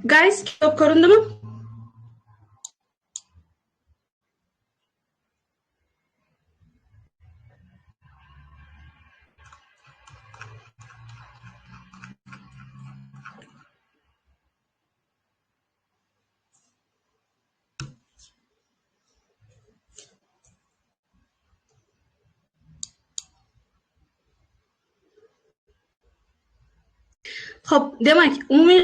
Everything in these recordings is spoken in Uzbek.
Guys, kitob ko'rindimi? Xo'p, demak, umumiy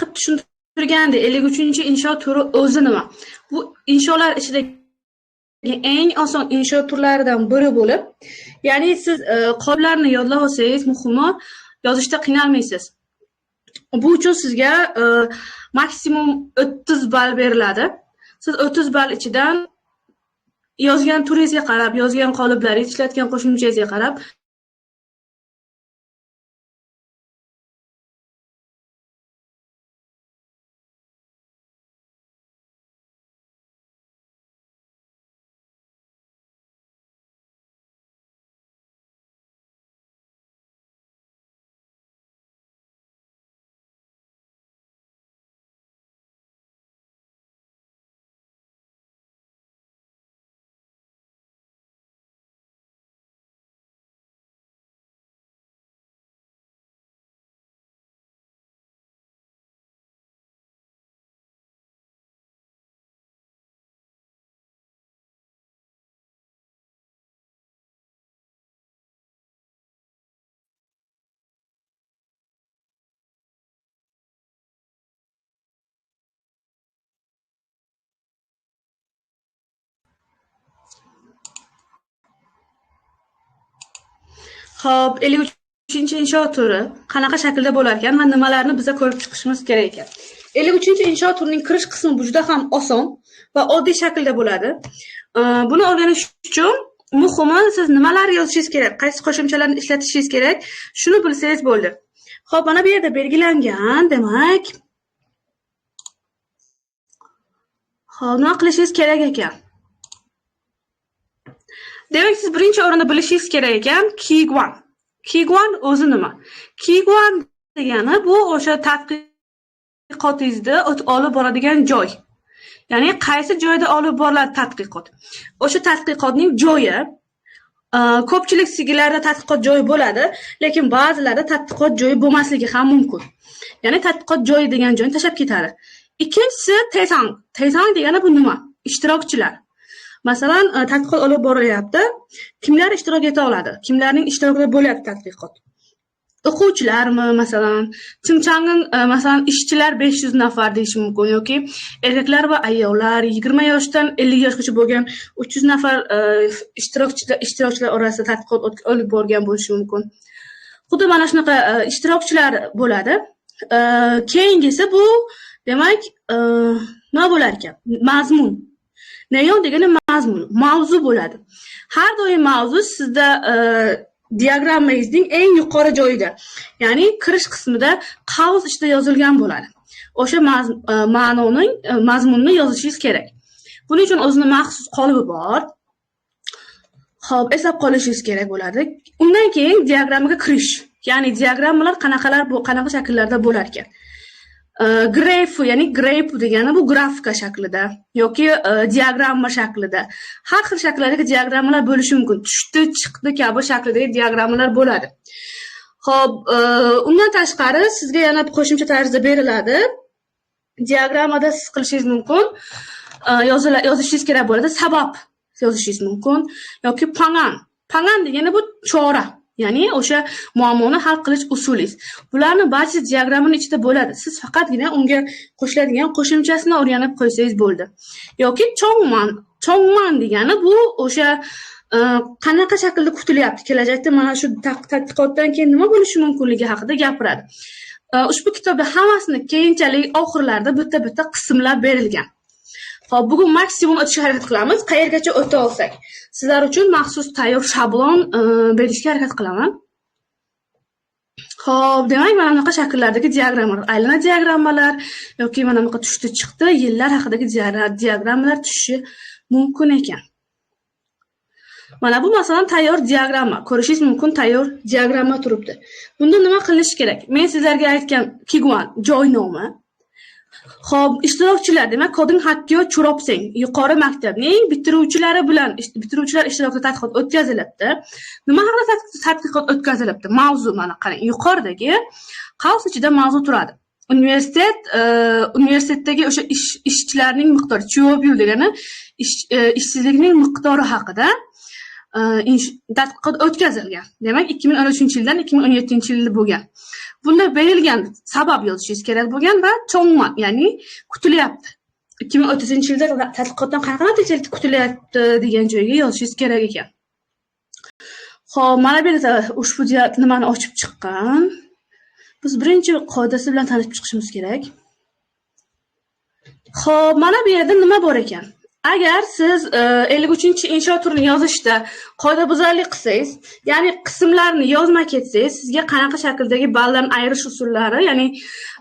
qilib tushuntirganda 53-insho turi o'zi nima? Bu insholar ichidagi eng oson insho turlaridan biri bo'lib, ya'ni siz qoliplarni yodlab olsangiz, muhimi yozishda qiynalmaysiz. Bu uchun sizga maksimum 30 ball beriladi. Siz 30 ball ichidan yozgan turingizga qarab, yozgan qoliplaringiz, ishlatgan qo'shimchangizga qarab Xo'p, 53-insho turi qanaqa shaklda bo'lar ekan va nimalarni biza ko'rib chiqishimiz kerak ekan? 53-insho turining kirish qismi bu juda ham oson va oddiy shaklda bo'ladi. Buni o'rganish uchun muhimi siz nimalar yozishingiz kerak, qaysi qo'shimchalarni ishlatishingiz kerak, shuni bilsangiz bo'ldi. Xo'p, mana bu yerda belgilangan, demak, xo'p, nima qilishingiz kerak ekan? Demak, siz birinchi o'rinda bilishingiz kerak ekan Kiguan. Kiguan o'zi nima? Kiguan degani bu o'sha tadqiqotingizni olib boradigan joy. Ya'ni qaysi joyda olib boriladi tadqiqot? O'sha tadqiqotning joyi, ko'pchilik sigillarda tadqiqot joyi bo'ladi, lekin ba'zilarda tadqiqot joyi bo'lmasligi ham mumkin. Ya'ni tadqiqot joyi degan joyni tashlab ketadi. Ikkinchisi Taesang. Taesang degani bu nima? Ishtirokchilar. Masalan, tadqiqot olib borilyapti. Kimlar ishtirok eta oladi? Kimlarning ishtirokida bo'lyapti tadqiqot? O'quvchilarmi, masalan, Chimchangin, masalan, ishchilar 500 nafar deyish mumkin yoki erkaklar va ayollar 20 yoshdan 50 yoshgacha bo'lgan 300 nafar ishtirokchilar orasida tadqiqot olib borgan bo'lishi mumkin. Xuddi mana shunaqa ishtirokchilar bo'ladi. Keyingisi bu, demak, nima bo'lar ekan? Mazmun. Neyon degani mazmun, mavzu bo'ladi. Har doim mavzu sizda diagrammangizning eng yuqori joyida, ya'ni kirish qismida qavs ichida yozilgan bo'ladi. O'sha ma'noning mazmunini yozishingiz kerak. Buning uchun o'zini maxsus qolibi bor. Xo'p, eslab qolishingiz kerak bo'ladi. Undan keyin diagrammaga kirish, ya'ni diagrammalar qanaqalar, bu qanaqa shakllarda bo'lar ekan. Graf, ya'ni graf degani bu grafika shaklida yoki diagramma shaklida. Har xil shakllardagi diagrammalar bo'lishi mumkin. Tushdi, chiqdi kabi shaklidagi diagrammalar bo'ladi. Xo'p, undan tashqari sizga yana qo'shimcha tarzda beriladi. Diagrammada siz qilishingiz mumkin, yozishingiz kerak bo'ladi. Sabab yozishingiz mumkin yoki pangan. Pangan degani bu chora. Ya'ni o'sha muammoni hal qilish usulingiz. Bularni barcha diagrammaning ichida bo'ladi. Siz faqatgina unga qo'shiladigan qo'shimchasini o'rganib qo'ysangiz bo'ldi. Yoki chongman, chongman degani bu o'sha qanaqa shaklda kutilyapti, kelajakda mana shu tadqiqotdan keyin nima bo'lishi mumkinligi haqida gapiradi. Ushbu kitobda hammasini keyinchalik oxirlarida bitta-bitta qismlar berilgan. Xo'p, bugun maksimum o'tishga harakat qilamiz. Qayergacha o'ta olsak. Sizlar uchun maxsus tayyor shablon berishga harakat qilaman. Xo'p, demak, mana bunaqa shakllardagi diagrammalar, aylana diagrammalar yoki mana bunaqa tushdi chiqdi yillar haqidagi diagrammalar tushishi mumkin ekan. Mana bu masalan tayyor diagramma. Ko'rishingiz mumkin, tayyor diagramma turibdi. Bunda nima qilish kerak? Men sizlarga aytgan Kiguan joy nomi. Xo'p, ishtirokchilar, demak, Koding Hakkyo Churobseng yuqori maktabning bitiruvchilari bilan bitiruvchilar ishtirokida tadqiqot o'tkazilibdi. Nima haqida tadqiqot o'tkazilibdi? Mavzu mana qarang, yuqoridagi qavs ichida mavzu turadi. Universitetdagi o'sha ishchilarning miqdori, 취업률 degani ishsizlikning miqdori haqida tadqiqot o'tkazilgan. Demak, 2013-yildan 2017-yilda bo'lgan. Bunda berilgan sabab yozishingiz kerak bo'lgan va 전망, ya'ni kutilyapti. 2030-yilda tadqiqotdan qanaqa natija kutilyapti degan joyga yozishingiz kerak ekan. Xo'p, mana bu yerda ushbu nimani ochib chiqqan. Biz birinchi qoidasi bilan tanishib chiqishimiz kerak. Xo'p, mana bu yerda nima bor ekan? Agar siz 53-insho turini yozishda qoidabuzarlik qilsangiz, ya'ni qismlarni yozmay ketsangiz, sizga qanaqa shakldagi balldan ayirish usullari, ya'ni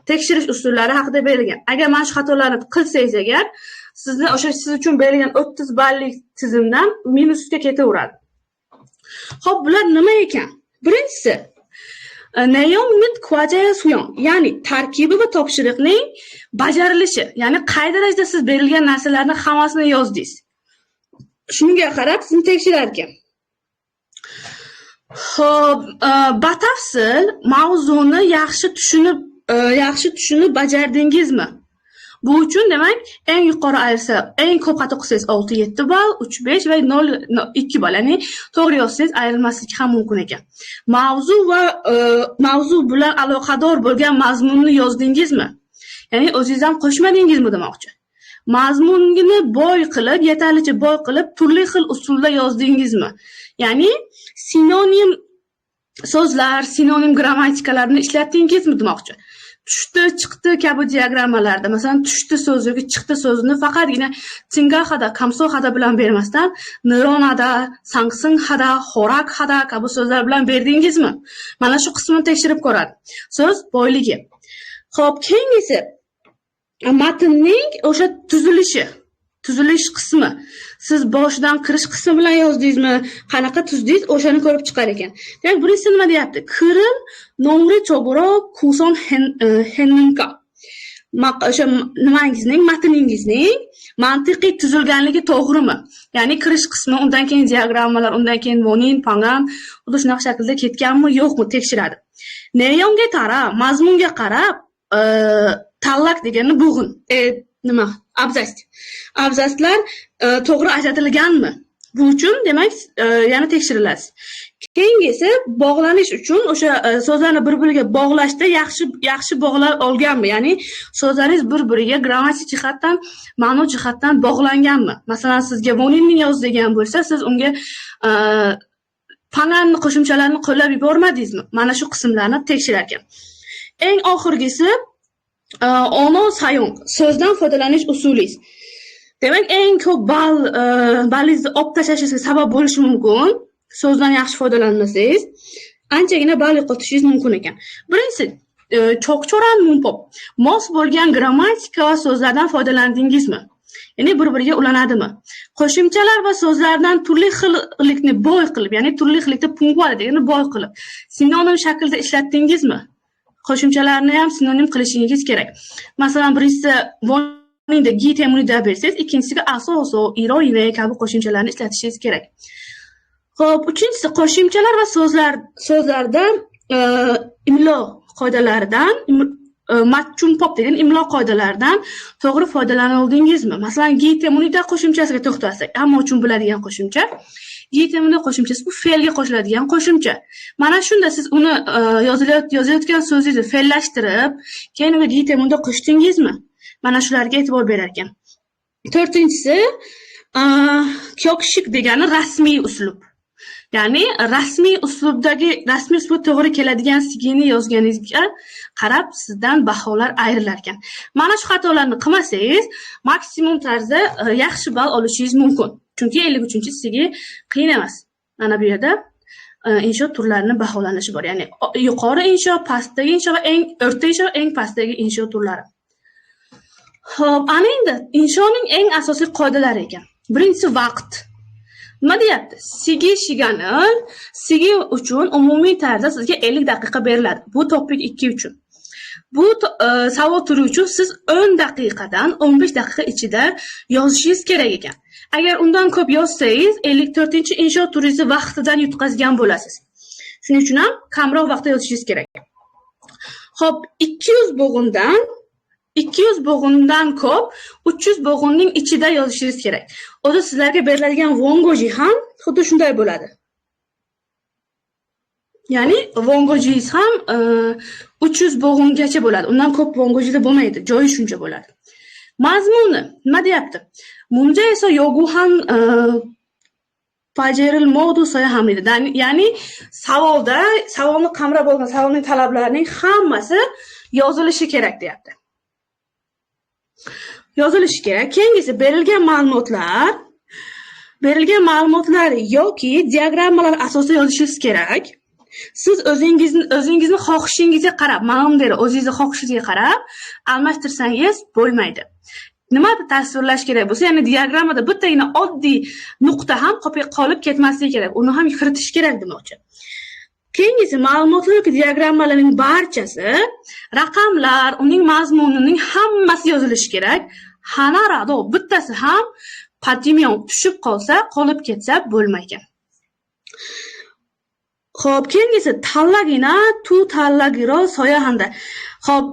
tekshirish usullari haqida berilgan. Agar mana shu xatolarni qilsangiz agar, sizni o'sha siz uchun berilgan 30 ballik tizimdan minusga ketaveradi. Xo'p, bular nima ekan? Birinchisi, 내용 및 과제 수행, ya'ni tarkibi va topshiriqning bajarilishi, ya'ni qay darajada siz berilgan narsalarni hammasini yozdingiz. Shunga qarab sizni tekshirar ekan. Xo'p, batafsil mavzuni yaxshi tushunib bajardingizmi? Bu uchun demak, eng yuqori ayirsa, eng ko'p xato qilsangiz 6-7 ball, 3-5 va 0-2 ball, ya'ni to'g'ri yozsangiz ayrilmasligi ham mumkin ekan. Mavzu va mavzu bilan aloqador bo'lgan mazmunni yozdingizmi? Ya'ni o'zingizdan qo'shmadingizmi demoqchi. Mazmunini boy qilib, yetarlicha boy qilib, turli xil usulda yozdingizmi? Ya'ni sinonim so'zlar, sinonim grammatikalarni ishlatdingizmi demoqchi. Tushdi, chiqdi kabi diagrammalarda, masalan, tushdi so'zi yoki chiqdi so'zini faqatgina 증가하다, 감소하다 bilan bermasdan, 늘어나다, 상승하다, 하락하다 kabi so'zlar bilan berdingizmi? Mana shu qismini tekshirib ko'radi. So'z boyligi. Xo'p, keyingisi matnning o'sha tuzilishi, tuzilish qismi. Siz boshidan kirish qismi bilan yozdingizmi? Qanaqa tuzdingiz? O'shani ko'rib chiqar ekan. Demak, birinchisi nima deyapti? 글을 논리적으로 구성했는가? O'sha nimangizning, matningizning mantiqiy tuzilganligi to'g'rimi? Ya'ni kirish qismi, undan keyin diagrammalar, undan keyin 원인, 방안, xuddi shunaqa shaklda ketganmi, yo'qmi tekshiradi. 내용에 따라, mazmunga qarab, 탈락 degani bo'g'in, nima? Abzas. Abzaslar to'g'ri ajratilganmi? Bu uchun demak, yana tekshirilasiz. Keyingisi bog'lanish uchun o'sha so'zlarni bir-biriga bog'lashda yaxshi yaxshi bog'lab olganmi? Ya'ni so'zlaringiz bir-biriga grammatik jihatdan, ma'no jihatdan bog'langanmi? Masalan, sizga 원인ni yoz degan bo'lsa, siz unga 방안ni qo'shimchalarini qo'llab yubormadingizmi? Mana shu qismlarni tekshirar ekan. Eng oxirgisi 언어 사용, so'zdan foydalanish usulingiz. Demak, eng ko'p ballingizni olib tashlashingizga sabab bo'lishi mumkin. So'zdan yaxshi foydalanmasangiz, anchagina ball yo'qotishingiz mumkin ekan. Birinchisi, 적절한 문법. Mos bo'lgan grammatika va so'zlardan foydalandingizmi? Ya'ni bir-biriga ulanadimi? Qo'shimchalar va so'zlardan turli xillikni boy qilib, ya'ni turli xillikda 풍부하다 degani boy qilib, sinonim shaklda ishlatdingizmi? Qo'shimchalarni ham sinonim qilishingiz kerak. Masalan, birinchisi 원인da 기 때문에 bersangiz, ikkinchisiga asoso, 이로 인해 kabi qo'shimchalarni ishlatishingiz kerak. Xo'p, uchinchisi qo'shimchalar va so'zlarda imlo qoidalaridan, 맞춤법 degan imlo qoidalaridan to'g'ri foydalanildingizmi? Masalan, 기 때문에 qo'shimchasiga to'xtalsak, hamma uchun biladigan qo'shimcha. 기 때문에 qo'shimchasi bu fe'lga qo'shiladigan qo'shimcha. Mana shunda siz uni yozayotgan so'zingizni fe'llashtirib, keyin unga 기 때문에 qo'shdingizmi? Mana shularga e'tibor berar ekan. To'rtinchisi, 격식 degani rasmiy uslub. Ya'ni rasmiy uslubdagi, rasmiy uslubga to'g'ri keladigan sigini yozganingizga qarab sizdan baholar ayrilar ekan. Mana shu xatolarni qilmasangiz, maksimum tarzda yaxshi ball olishingiz mumkin. Chunki 53-sigi qiyin emas. Mana bu yerda insho turlarini baholanishi bor. Ya'ni yuqori insho, pastdagi insho va eng o'rta insho, eng pastdagi insho turlari. Xo'p, ana endi inshoning eng asosiy qoidalari ekan. Birinchisi vaqt. Nima deyapti? 쓰기 시간은, 쓰기 uchun umumiy tarzda sizga 50 daqiqa beriladi. Bu TOPIK 2 uchun. Bu savol turi uchun siz 10 daqiqadan 15 daqiqa ichida yozishingiz kerak ekan. Agar undan ko'p yozsangiz, 54-insho turingizni vaqtidan yutqazgan bo'lasiz. Shuning uchun ham kamroq vaqtda yozishingiz kerak. Xo'p, 200 bo'g'indan ko'p 300 bo'g'inning ichida yozishingiz kerak. O'zi sizlarga beriladigan vongoji ham xuddi shunday bo'ladi. Ya'ni vongojingiz ham 300 bo'g'ingacha bo'ladi. Undan ko'p vongojida bo'lmaydi, joyi shuncha bo'ladi. Mazmuni nima deyapti? Munja esa yoguhan bajarilmodu soya ham deydi. Ya'ni savolda savolni qamrab olgan savolning talablarining hammasi yozilishi kerak deyapti. Yozilishi kerak. Keyingisi berilgan ma'lumotlar yoki diagrammalar asosida yozishingiz kerak. Siz o'zingizni xohishingizga qarab, ma'lum deydi, o'zingizni xohishingizga qarab almashtirsangiz bo'lmaydi. Nima tasvirlash kerak bo'lsa, ya'ni diagrammada bittagina oddiy nuqta ham qolib ketmasligi kerak. Uni ham kiritish kerak demoqchi. Keyingisi ma'lumotlar yoki diagrammalarning barchasi, raqamlar, uning mazmunining hammasi yozilishi kerak. Hanarado bittasi ham patimion tushib qolsa, qolib ketsa bo'lmaydi. Xo'p, keyingisi tanlagina tu tanlagiro soyahanda. Xo'p,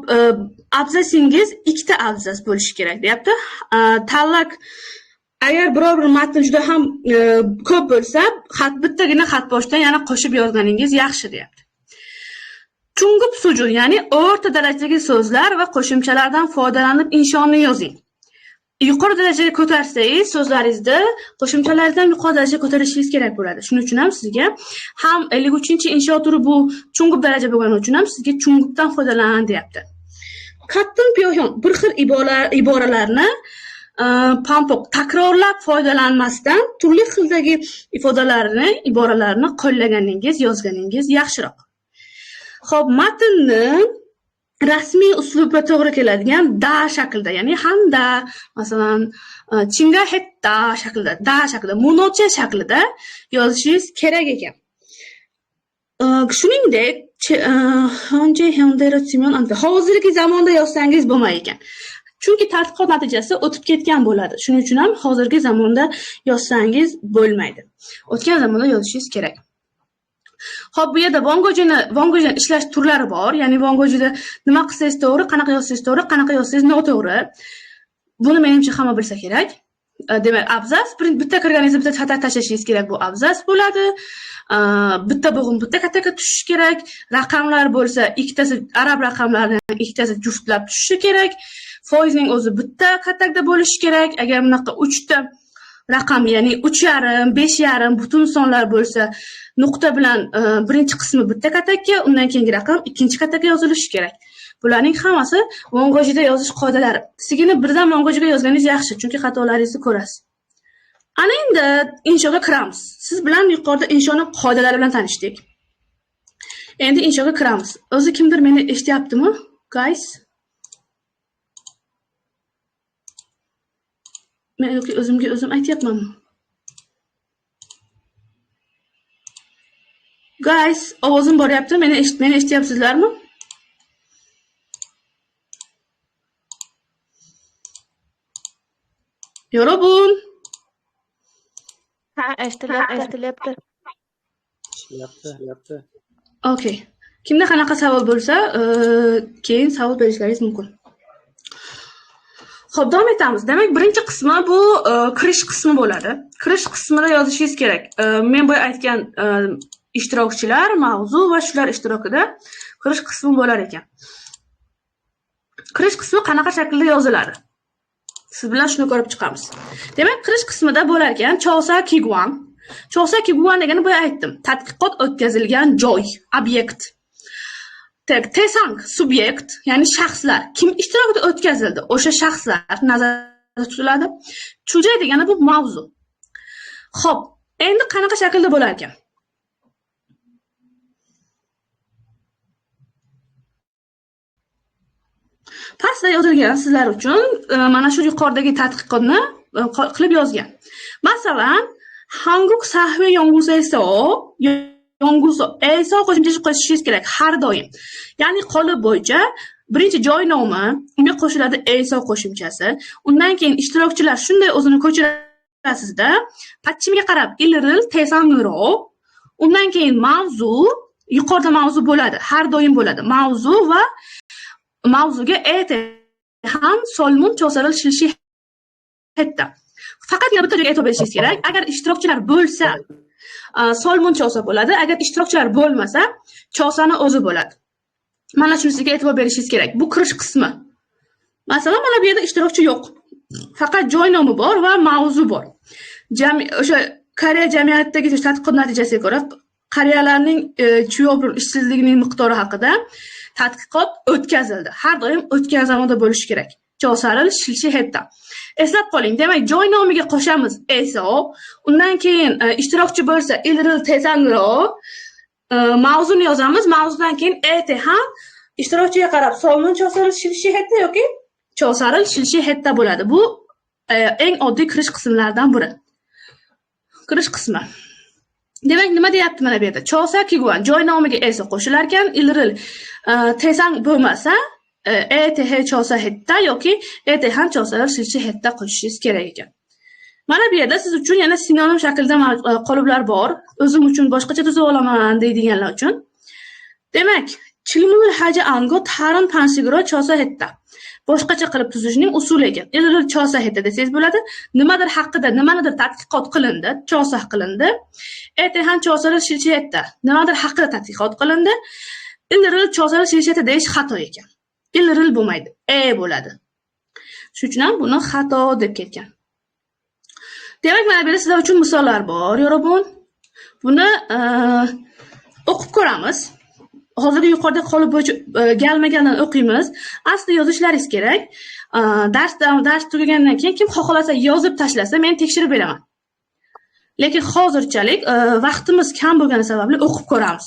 abzasingiz ikkita abzas bo'lishi kerak deyapti. Tanlak agar biror bir matn juda ham ko'p bo'lsa, xat bittagina xat boshidan yana qo'shib yozganingiz yaxshi deyapti. Chungub sujun, ya'ni o'rta darajadagi so'zlar va qo'shimchalardan foydalanib inshoni yozing. Yuqori darajaga ko'tarsangiz so'zlaringizni qo'shimchalardan yuqori darajaga ko'tarishingiz kerak bo'ladi. Shuning uchun ham sizga ham 53-insho turi bu chungub daraja bo'lgani uchun ham sizga chungubdan foydalan deyapti. Kattin piyohon bir xil iboralarni pampoq takrorlab foydalanmasdan turli xildagi ifodalarni, iboralarni qo'llaganingiz, yozganingiz yaxshiroq. Xo'p, matnni rasmiy uslubga to'g'ri keladigan da shaklda, ya'ni hamda, masalan, chinga hetta shaklida, da shaklida, munocha shaklida yozishingiz kerak ekan. Shuningdek, hozirgi zamonda yozsangiz bo'lmay ekan. Chunki tadqiqot natijasi o'tib ketgan bo'ladi. Shuning uchun ham hozirgi zamonda yozsangiz bo'lmaydi. O'tgan zamonda yozishingiz kerak. Xo'p, bu yerda vongojini ishlash turlari bor. Ya'ni vongojida nima qilsangiz to'g'ri, qanaqa yozsangiz to'g'ri, qanaqa yozsangiz noto'g'ri. Buni menimcha hamma bilsa kerak. Demak, abzas bitta kirganingizda bitta xato tashlashingiz kerak, bu abzas bo'ladi. Bitta bo'g'in bitta kattaga tushishi kerak. Raqamlar bo'lsa, ikkitasi arab raqamlaridan ikkitasi juftlab tushishi kerak. Foizning o'zi bitta kattagda bo'lishi kerak. Agar bunaqa 3 ta raqam, ya'ni 3,5, 5,5 butun sonlar bo'lsa, nuqta bilan birinchi qismi bitta katakka, undan keyingi raqam ikkinchi katakka yozilishi kerak. Bularning hammasi vongojida yozish qoidalari. Sigini birdan vongojiga yozganingiz yaxshi, chunki xatolaringizni ko'rasiz. Ana endi inshoga kiramiz. Siz bilan yuqorida inshoni qoidalari bilan tanishdik. Endi inshoga kiramiz. O'zi kimdir meni eshityaptimi? Guys? Men yoki o'zimga o'zim aytyapmanmi? Guys, ovozim boryapti, meni eshityapsizlarmi? Yorobun. Ha, eshitilyapti. Eshitilyapti. Okay. Kimda qanaqa savol bo'lsa, keyin savol berishlaringiz mumkin. Xo'p, davom etamiz. Demak, birinchi qismi bu kirish qismi bo'ladi. Kirish qismida yozishingiz kerak. Men boya aytgan ishtirokchilar, mavzu va shular ishtirokida kirish qismi bo'lar ekan. Kirish qismi qanaqa shaklda yoziladi? Siz bilan shuni ko'rib chiqamiz. Demak, kirish qismida bo'lar ekan Chosa Kiguan. Chosa Kiguan degani boya aytdim. Tadqiqot o'tkazilgan joy, obyekt. Tesang subyekt, ya'ni shaxslar, kim ishtirokida o'tkazildi, o'sha shaxslar nazarda tutiladi. Chujay degani bu mavzu. Xo'p, endi qanaqa shaklda bo'lar ekan? Pastda yozilgan sizlar uchun mana shu yuqoridagi tadqiqotni qilib yozgan. Masalan, Hanguk sahve yonguseso yonguso eso qo'shimchasi qo'shishingiz kerak har doim. Ya'ni qolip bo'yicha Birinchi joy nomi, unga qo'shiladi ESO qo'shimchasi. Undan keyin ishtirokchilar shunday o'zini ko'chirasizda, patchimga qarab ilril tesangro. Undan keyin mavzu, yuqorida mavzu bo'ladi, har doim bo'ladi. Mavzu va mavzuga et ham solmun chosaril shilshi hatta. Faqatgina bitta joyga e'tibor berishingiz kerak. Agar ishtirokchilar bo'lsa, solmun chosa bo'ladi. Agar ishtirokchilar bo'lmasa, chosani o'zi bo'ladi. Mana shunisiga e'tibor berishingiz kerak. Bu kirish qismi. Masalan, mana bu yerda ishtirokchi yo'q. Faqat joy nomi bor va mavzu bor. O'sha Koreya jamiyatidagi tadqiqot natijasiga ko'ra, qariyalarning chuyobr ishsizligining miqdori haqida tadqiqot o'tkazildi. Har doim o'tgan zamonda bo'lishi kerak. Chosaril shilshi hatta. Eslab qoling, demak, joy nomiga qo'shamiz ESO, undan keyin ishtirokchi bo'lsa ilril tesangro, mavzuni yozamiz, mavzudan keyin ET ham ishtirokchiga qarab solmun chosaril shilshi hatta yoki chosaril shilshi hatta bo'ladi. Bu eng oddiy kirish qismlaridan biri. Kirish qismi. Demak, nima deyapti mana bu yerda? Chosa kiguan joy nomiga ESO qo'shilar ekan, ilril tesang bo'lmasa ETH chosa hatta yoki ETH ham chosaril shilshi hatta qo'shishingiz kerak ekan. Mana bu yerda siz uchun yana sinonim shaklida qoliplar bor. O'zim uchun boshqacha tuzib olaman deydiganlar uchun. Demak, chilmul haja ango tarin pansigro chosa hatta. Boshqacha qilib tuzishning usuli ekan. Ilril chosa hatta desangiz bo'ladi. Nimadir haqida nimanidir tadqiqot qilindi, chosa qilindi. ETH chosaril shilshi hatta. Nimadir haqida tadqiqot qilindi. Ilril chosaril shilshi hatta deyish xato ekan. Ilril bo'lmaydi, e bo'ladi. Shuning uchun ham buni xato deb ketgan. Demak, mana bu yerda sizlar uchun misollar bor, yorobun. Buni o'qib ko'ramiz. Hozirgi yuqorida qolib bo'yicha galmagandan o'qiymiz. Aslida yozishlaringiz kerak. Dars tugagandan keyin kim xohlasa yozib tashlasa, men tekshirib beraman. Lekin hozirchalik vaqtimiz kam bo'lgani sababli o'qib ko'ramiz.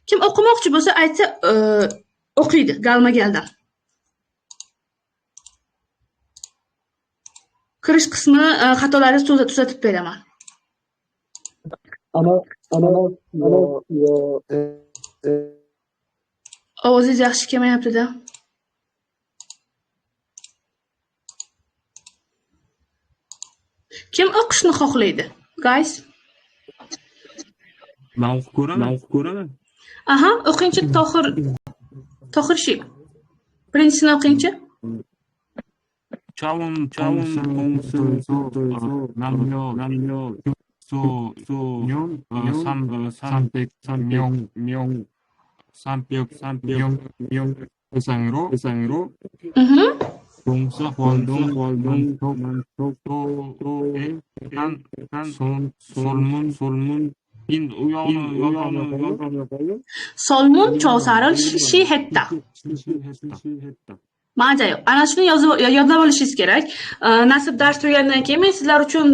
Kim o'qimoqchi bo'lsa, aytsa o'qiydi galma-galdan. Kirish qismi xatolaringizni tuzatib beraman. Ovozingiz yaxshi kelmayapti-da. Kim o'qishni xohlaydi? Guys. Men o'qib ko'raman. Aha, o'qingchi Tohir Shik. Birinchisini o'qingchi. Chavon namyo so nyon sam sampek myong myong sampek myong esangro 동사 활동 또 한 solmun in Solmun chosaril shilshi hatta. Ma'jayo. Ana shuni yodlab olishingiz kerak. Nasib dars tugagandan keyin men sizlar uchun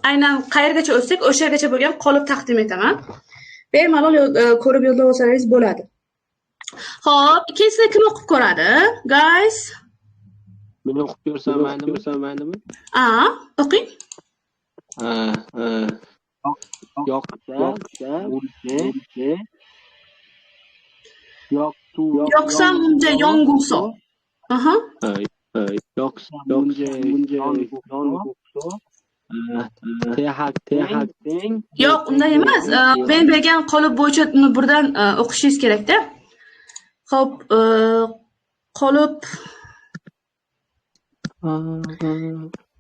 aynan qayergacha o'tsak, o'sha yergacha bo'lgan qolip taqdim etaman. Bemalol ko'rib yodlab olsangiz bo'ladi. Xo'p, ikkinchisini kim o'qib ko'radi? Guys. Men o'qib ko'rsam maylimi? A, o'qing. Yoqsa munja yonguso. Aha. Yoqsa munja yonguso. Yo'q, unday emas. Men bergan qolip bo'yicha uni birdan o'qishingiz kerak-da. Xo'p, qolip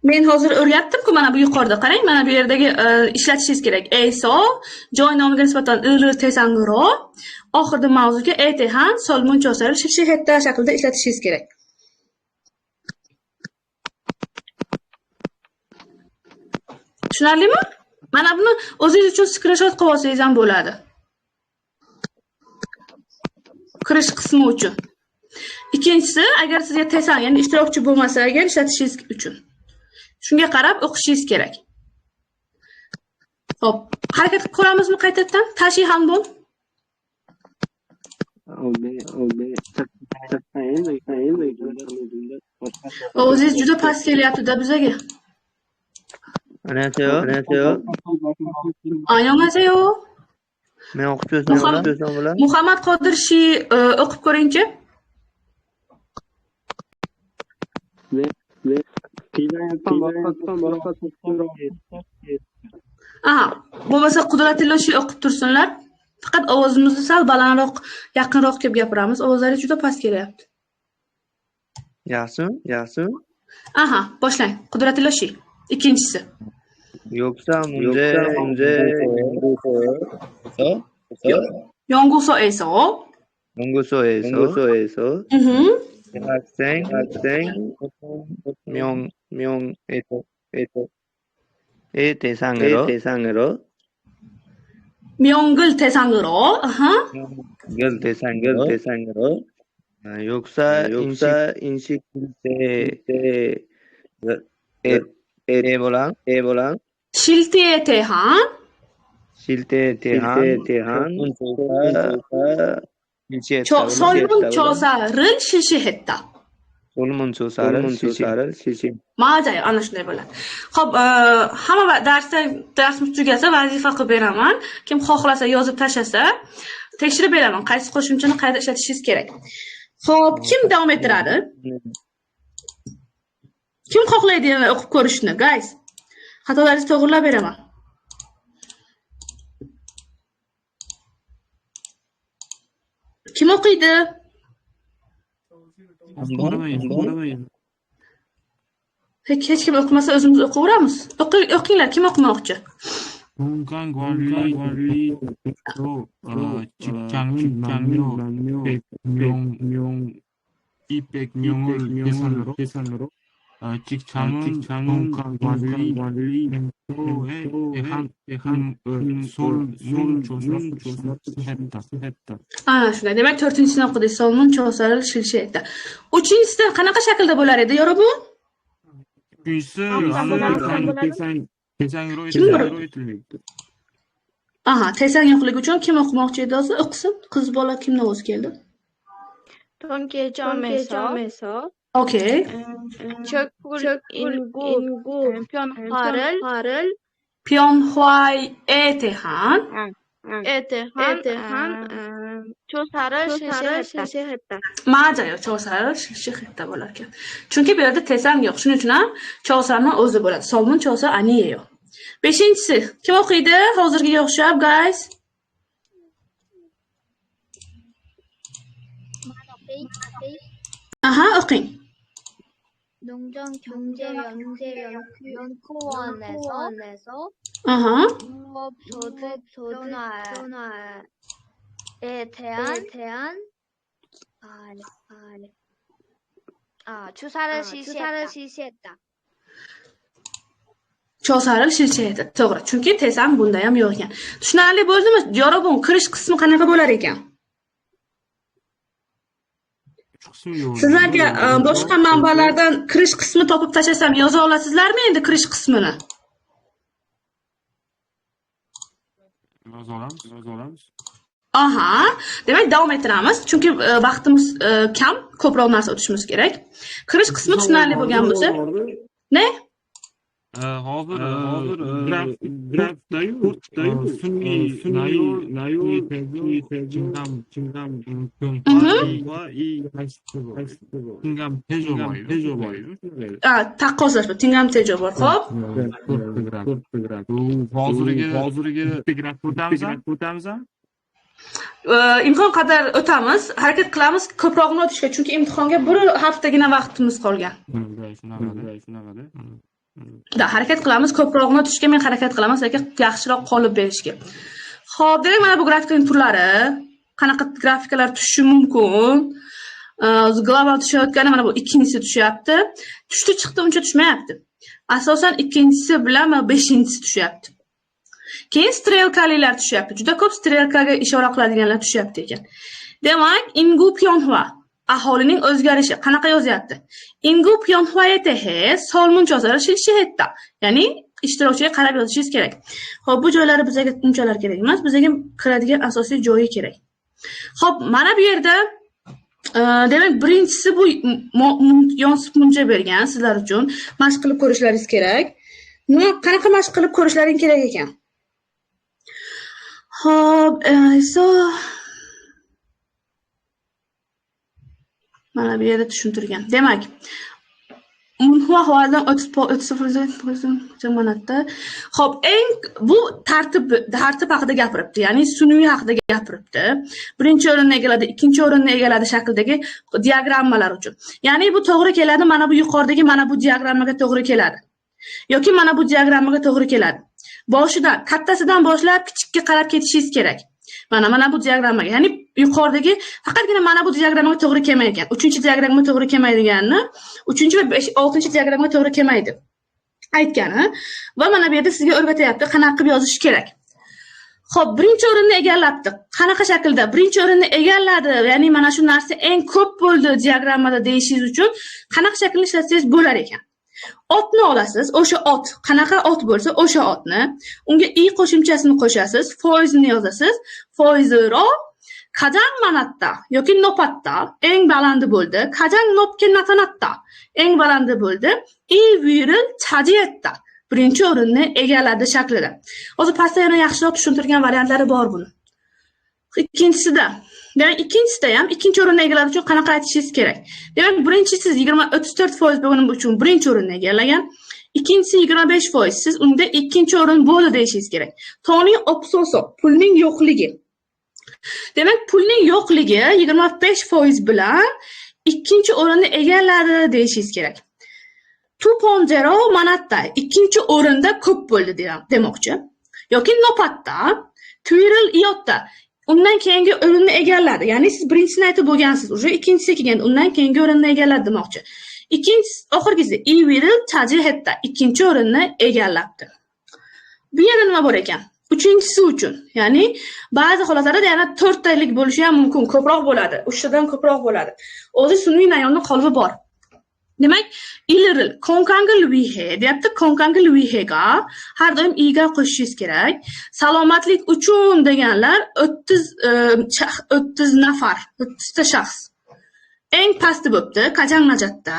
men hozir o'rgatdim-ku, mana bu yuqorida qarang, mana bu yerdagi ishlatishingiz kerak. ESO joy nomiga nisbatan ir tesangro, oxirida mavzuga ETH solmun chosaril shilshi hatta shaklida ishlatishingiz kerak. Tushunarlimi? Mana buni o'zingiz uchun skrinshot qilib olsangiz ham bo'ladi. Kirish qismi uchun. Ikkinchisi, agar sizga tesan, ya'ni ishtirokchi bo'lmasa agar ishlatishingiz uchun. Shunga qarab o'qishingiz kerak. Xo'p, harakat qilib ko'ramizmi qaytadan? Tashi ham bu. Ovozingiz juda past kelyapti-da bizaga. 안녕하세요. 안녕하세요. Annyeonghaseyo. Men o'qib ko'rsam bo'ladimi? Muhammad Qodir Shi o'qib ko'ringchi. 네. 기장했던 Aha, bo'lmasa Qudratillo shu o'qib tursinlar. Faqat ovozimizni sal balandroq, yaqinroq kelib gapiramiz. Ovozlari juda past kelyapti. Yaxshimi? Yaxshimi? Aha, boshlang. Qudratillo shi. Ikkinchisi. Yoksa 문제 연구소에서 연구소에서 학생 명명에서 대상으로 명을 대상으로 아하. 명을 대상으로 역사 인식 때 에보랑 실태에 대한 설문조사를 실시했다. 설문조사를 실시. 맞아요. Ana shunday bo'ladi. Xo'p, hamma darsimiz tugasa vazifa qilib beraman. Kim xohlasa yozib tashlasa, tekshirib beraman. Qaysi qo'shimchani qayerda ishlatishingiz kerak. Xo'p, kim davom ettiradi? Kim xohlaydi yana o'qib ko'rishni, guys? Xatolaringizni to'g'rilab beraman. Kim o'qiydi? Hech kim o'qimasa o'zimiz o'qiveramiz. O'qinglar, kim o'qimoqchi? 건강관리 직장인 남녀 100명 200명을 대상으로 직장은 건강관리 대한 설문조사했다. Ana shunday. Demak, to'rtinchisini o'qidik. Solmun shilshi aytdi. Uchinchisida qanaqa shaklda bo'lar edi, yorobun? Uchinchisi Aha, tesang yo'qligi uchun kim o'qimoqchi edi hozir? O'qisin. Qiz bola kimni ovozi keldi? 통계점에서 Okey. 적군 인구 변화를 변화에 대한 조사를 실시했다. 맞아요. 조사를 실시했다 bo'lar ekan. Chunki bu yerda tesang yo'q. Shuning uchun ham chosani o'zi bo'ladi. Solmun chosa 아니에요. Beshinchisi kim o'qiydi? Hozirgiga o'xshab, guys. Aha, o'qing. 농정경제연구원에서 아하. 농업소득 변화에 대한 조사를 실시했다. 조사를 실시했다. To'g'ri. Chunki tesam bunda ham yo'q ekan. Tushunarli bo'ldimi? Yorobun kirish qismi qanaqa bo'lar ekan? Sizlarga boshqa manbalardan kirish qismi topib tashlasam yoza olasizlarmi endi kirish qismini? Yoza olamiz. Aha, demak davom ettiramiz, chunki vaqtimiz kam, ko'proq narsa o'tishimiz kerak. Kirish qismi tushunarli bo'lgan bo'lsa. Ne? Hozir grafdayu sun'iy taqqoslash bu tingam tejo bor, xo'p. Hozirgi graf o'tamiz. Imkon qadar o'tamiz, harakat qilamiz ko'prog'ini o'tishga, chunki imtihonga bir haftagina vaqtimiz qolgan. Da, harakat qilamiz ko'prog'ini o'tishga, men harakat qilaman sizlarga yaxshiroq qolib berishga. Xo'p, demak mana bu grafikaning turlari, qanaqa grafikalar tushishi mumkin. Global tushayotgani mana bu ikkinchisi tushyapti. Tushdi chiqdi uncha tushmayapti. Asosan ikkinchisi bilan mana beshinchisi tushyapti. Keyin strelkalilar tushyapti. Juda ko'p strelkaga ishora qiladiganlar tushyapti ekan. Demak, Ingu Pyonhua aholining o'zgarishi qanaqa yozyapti? Ingu Pyonhuaye tehe solmun chosari shilshihetda. Ya'ni ishtirokchiga qarab yozishingiz kerak. Xo'p, bu joylari bizga unchalar kerak emas, bizga kiradigan asosiy joyi kerak. Xo'p, mana bu yerda demak birinchisi bu yonsib muncha bergan sizlar uchun mashq qilib ko'rishlaringiz kerak. Nima qanaqa mashq qilib ko'rishlaring kerak ekan? Xo'p, mana bu yerda tushuntirgan. Demak, Munhua 30%. Xo'p, eng bu tartib haqida gapiribdi, ya'ni sun'iy haqida gapiribdi. Birinchi o'rinni egalladi, ikkinchi o'rinni egalladi shaklidagi diagrammalar uchun. Ya'ni bu to'g'ri keladi, mana bu yuqoridagi mana bu diagrammaga to'g'ri keladi. Yoki mana bu diagrammaga to'g'ri keladi. Boshidan, kattasidan boshlab kichikka qarab ketishingiz kerak. Mana bu diagrammaga, ya'ni yuqoridagi faqatgina mana bu diagrammaga to'g'ri kelmaydi ekan. 3-diagrammaga to'g'ri kelmaydiganini, 3 va 6-diagrammaga to'g'ri kelmaydi aytgani va mana bu yerda sizga o'rgatyapti qanaqa qilib yozish kerak. Xo'p, birinchi o'rinni egallabdi. Qanaqa shaklda birinchi o'rinni egalladi? Ya'ni mana shu narsa eng ko'p bo'ldi diagrammada deyishingiz uchun qanaqa shaklni ishlatsangiz bo'lar ekan. Otni olasiz, o'sha ot, qanaqa ot bo'lsa o'sha otni, unga i qo'shimchasini qo'shasiz, foizini yozasiz, foiziroq qajang manatda yoki nopatda eng balandi bo'ldi, qajang nopga natanatda eng balandi bo'ldi, i viril chajiyatda birinchi o'rinni egalladi shaklida. Hozir pastda yana yaxshiroq tushuntirgan variantlari bor buni. Ikkinchisida, demak ikkinchisida ham ikkinchi o'rinni egallash uchun qanaqa aytishingiz kerak? Demak, birinchisi 34% bo'lgani uchun birinchi o'rinni egallagan, ikkinchisi 25%, siz unda ikkinchi o'rin bo'ldi deyishingiz kerak. Toning opsoso, pulning yo'qligi. Demak, pulning yo'qligi 25% bilan ikkinchi o'rinni egalladi deyishingiz kerak. Tuponjero manatda ikkinchi o'rinda ko'p bo'ldi demoqchi. Yoki nopatda, Twirl iyotda undan keyingi o'rinni egalladi. Ya'ni siz birinchisini aytib bo'lgansiz, уже ikkinchisi kelgan, undan keyingi o'rinni egalladi demoqchi. Ikkinchisi, oxirgisi Iviril Chajihetda ikkinchi o'rinni egallabdi. Bu yerda nima bor ekan? Uchinchisi uchun, ya'ni ba'zi holatlarda yana 4 talik bo'lishi ham mumkin, ko'proq bo'ladi, 3 tadan ko'proq bo'ladi. O'zi sun'iy nayonni qolibi bor. Demak, iliril konkangil vihe deyapti. Konkangil vihega har doim iga qo'shishingiz kerak. Salomatlik uchun deganlar 30 nafar, 30 ta shaxs. Eng pasti bo'pti Kajang Najatda,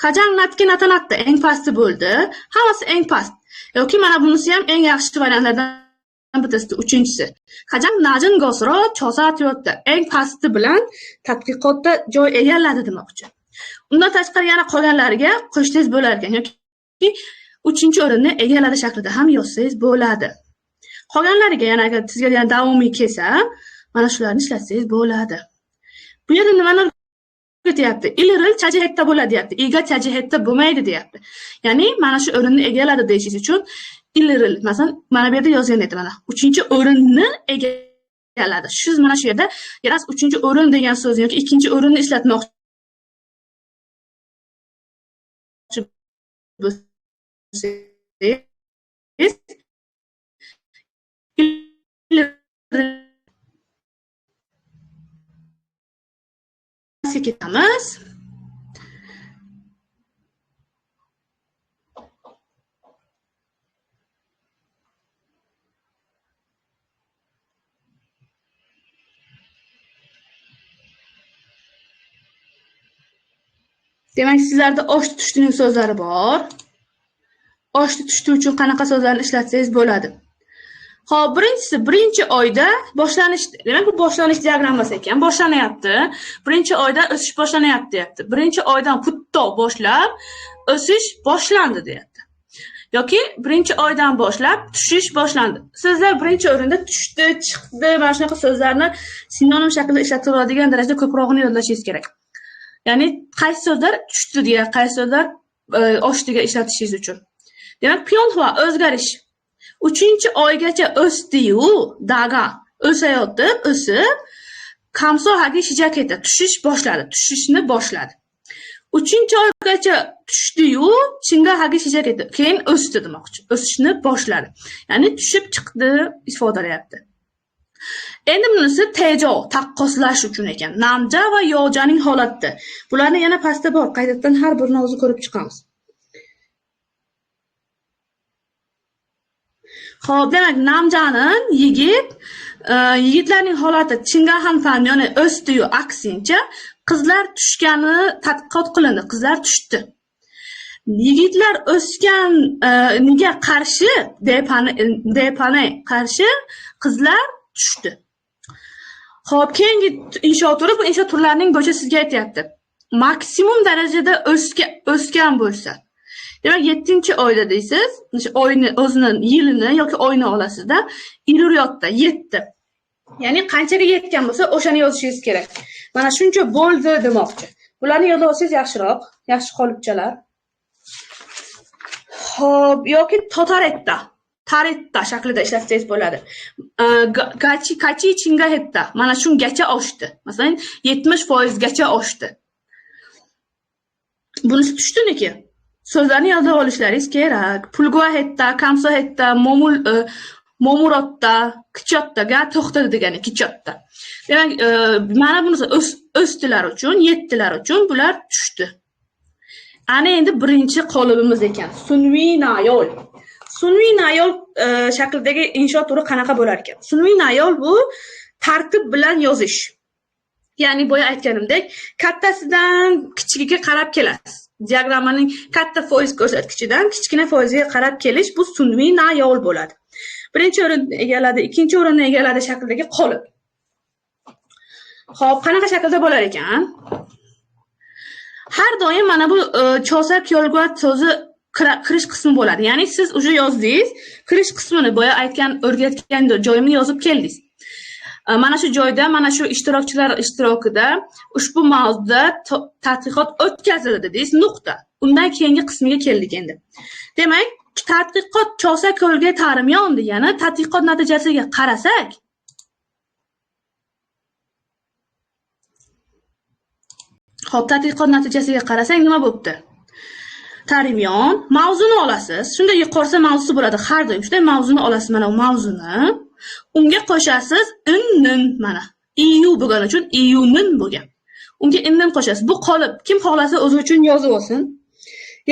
Kajang Natki Natanatda eng pasti bo'ldi. Hammasi eng past. Yoki mana bunisi ham eng yaxshi variantlardan bittasi, uchinchisi. Kajang Najin Gosro Chosatiyotda eng pasti bilan tadqiqotda joy egalladi demoqchi. Undan tashqari yana qolganlariga qo'shsangiz bo'lar ekan yoki 3-o'rinni egalladi shaklida ham yozsangiz bo'ladi. Qolganlariga yana agar sizga yana davomiy kelsa, mana shularni ishlatsangiz bo'ladi. Bu yerda nimani o'rgatyapti? Iliril chajihetda bo'ladi deyapti. Iga chajihetda bo'lmaydi deyapti. Ya'ni mana shu o'rinni egalladi deyishingiz uchun iliril, masalan, mana bu yerda yozgan edi mana 3-o'rinni egalladi. Siz mana shu yerda yana 3-o'rin degan so'zni yoki 2-o'rinni ishlatmoqchi bo'lsangiz ketamiz. Demak, sizlarda osh tushdining so'zlari bor. Oshni tushdi uchun qanaqa so'zlarni ishlatsangiz bo'ladi. Xo'p, birinchisi birinchi oyda boshlanish, demak bu boshlanish diagrammasi ekan, boshlanyapti. Birinchi oyda o'sish boshlanyapti deyapti. Birinchi oydan putto boshlab o'sish boshlandi deyapti. Yoki birinchi oydan boshlab tushish boshlandi. Sizlar birinchi o'rinda tushdi, chiqdi, mana shunaqa so'zlarni sinonim shaklida ishlatib oladigan darajada ko'prog'ini yodlashingiz kerak. Ya'ni qaysi so'zlar tushdi deya, qaysi so'zlar oshdiga ishlatishingiz uchun. Demak, Pyonhua o'zgarish. 3-oygacha o'sdi-yu, daga o'sayotib, o'sib, kamso hagi shijak etdi, tushish boshladi, tushishni boshladi. 3-oygacha tushdi-yu, chinga hagi shijak etdi, keyin o'sdi demoqchi, o'sishni boshladi. Ya'ni tushib chiqdi ifodalayapti. Endi bunisi tejo, taqqoslash uchun ekan. Namja va yojaning holati. Bularni yana pastda bor, qaytadan har birini o'zi ko'rib chiqamiz. Xo'p, demak, namjaning yigit, yigitlarning holati chingahan fan, ya'ni o'sdi-yu aksincha, qizlar tushgani tadqiqot qilindi, qizlar tushdi. Yigitlar o'sganiga qarshi, depane qarshi qizlar tushdi. Xo'p, keyingi insho turi, bu insho turlarining bo'yicha sizga aytyapti. Maksimum darajada o'sgan bo'lsa. Demak, 7-oyda deysiz, o'sha oyni o'zini yilini yoki oyni olasizda, iluriyotda 7. Ya'ni qanchaga yetgan bo'lsa, o'shani yozishingiz kerak. Mana shuncha bo'ldi demoqchi. Bularni yodlab olsangiz yaxshiroq, yaxshi qolipchalar. Xo'p, yoki totaretta, taretta shaklida ishlatsangiz bo'ladi. Gachi kachi chinga hetta. Mana shungacha oshdi. Masalan, 70% gacha oshdi. Bunisi tushdiniki. So'zlarni yodlab olishlaringiz kerak. Pulgua hetta, kamso hetta, momul momurotda, kichottaga to'xtadi degani kichotda. Demak, mana bunisi o'stilar uchun, yettilar uchun bular tushdi. Ana endi birinchi qolibimiz ekan. Sun'iy nayol. Sun'iy nayol shaklidagi insho turi qanaqa bo'lar ekan? Sun'iy nayol bu tartib bilan yozish. Ya'ni boya aytganimdek, kattasidan kichigiga qarab kelasiz. Diagrammaning katta foiz ko'rsatkichidan kichkina foizga qarab kelish bu sun'iy nayol bo'ladi. Birinchi o'rinni egalladi, ikkinchi o'rinni egalladi shaklidagi qolip. Xo'p, qanaqa shaklda bo'lar ekan? Har doim mana bu chosa kyolguat so'zi kirish qismi bo'ladi. Ya'ni siz уже yozdingiz, kirish qismini boya aytgan, o'rgatgan joyimni yozib keldingiz. Mana shu joyda, mana shu ishtirokchilar ishtirokida ushbu mavzuda tadqiqot o'tkazildi dedingiz, nuqta. Undan keyingi qismiga keldik endi. Demak, tadqiqot chosa ko'lga ta'rimyon degani tadqiqot natijasiga qarasak, xo'p, tadqiqot natijasiga qarasak nima bo'pti? Ta'rimyon mavzuni olasiz. Shunda yuqorisi mavzusi bo'ladi har doim. Shunday mavzuni olasiz, mana bu mavzuni. Unga qo'shasiz innin, mana. Iu bo'lgani uchun iunin bo'lgan. Unga innin qo'shasiz. Bu qolip kim xohlasa o'zi uchun yozib olsin.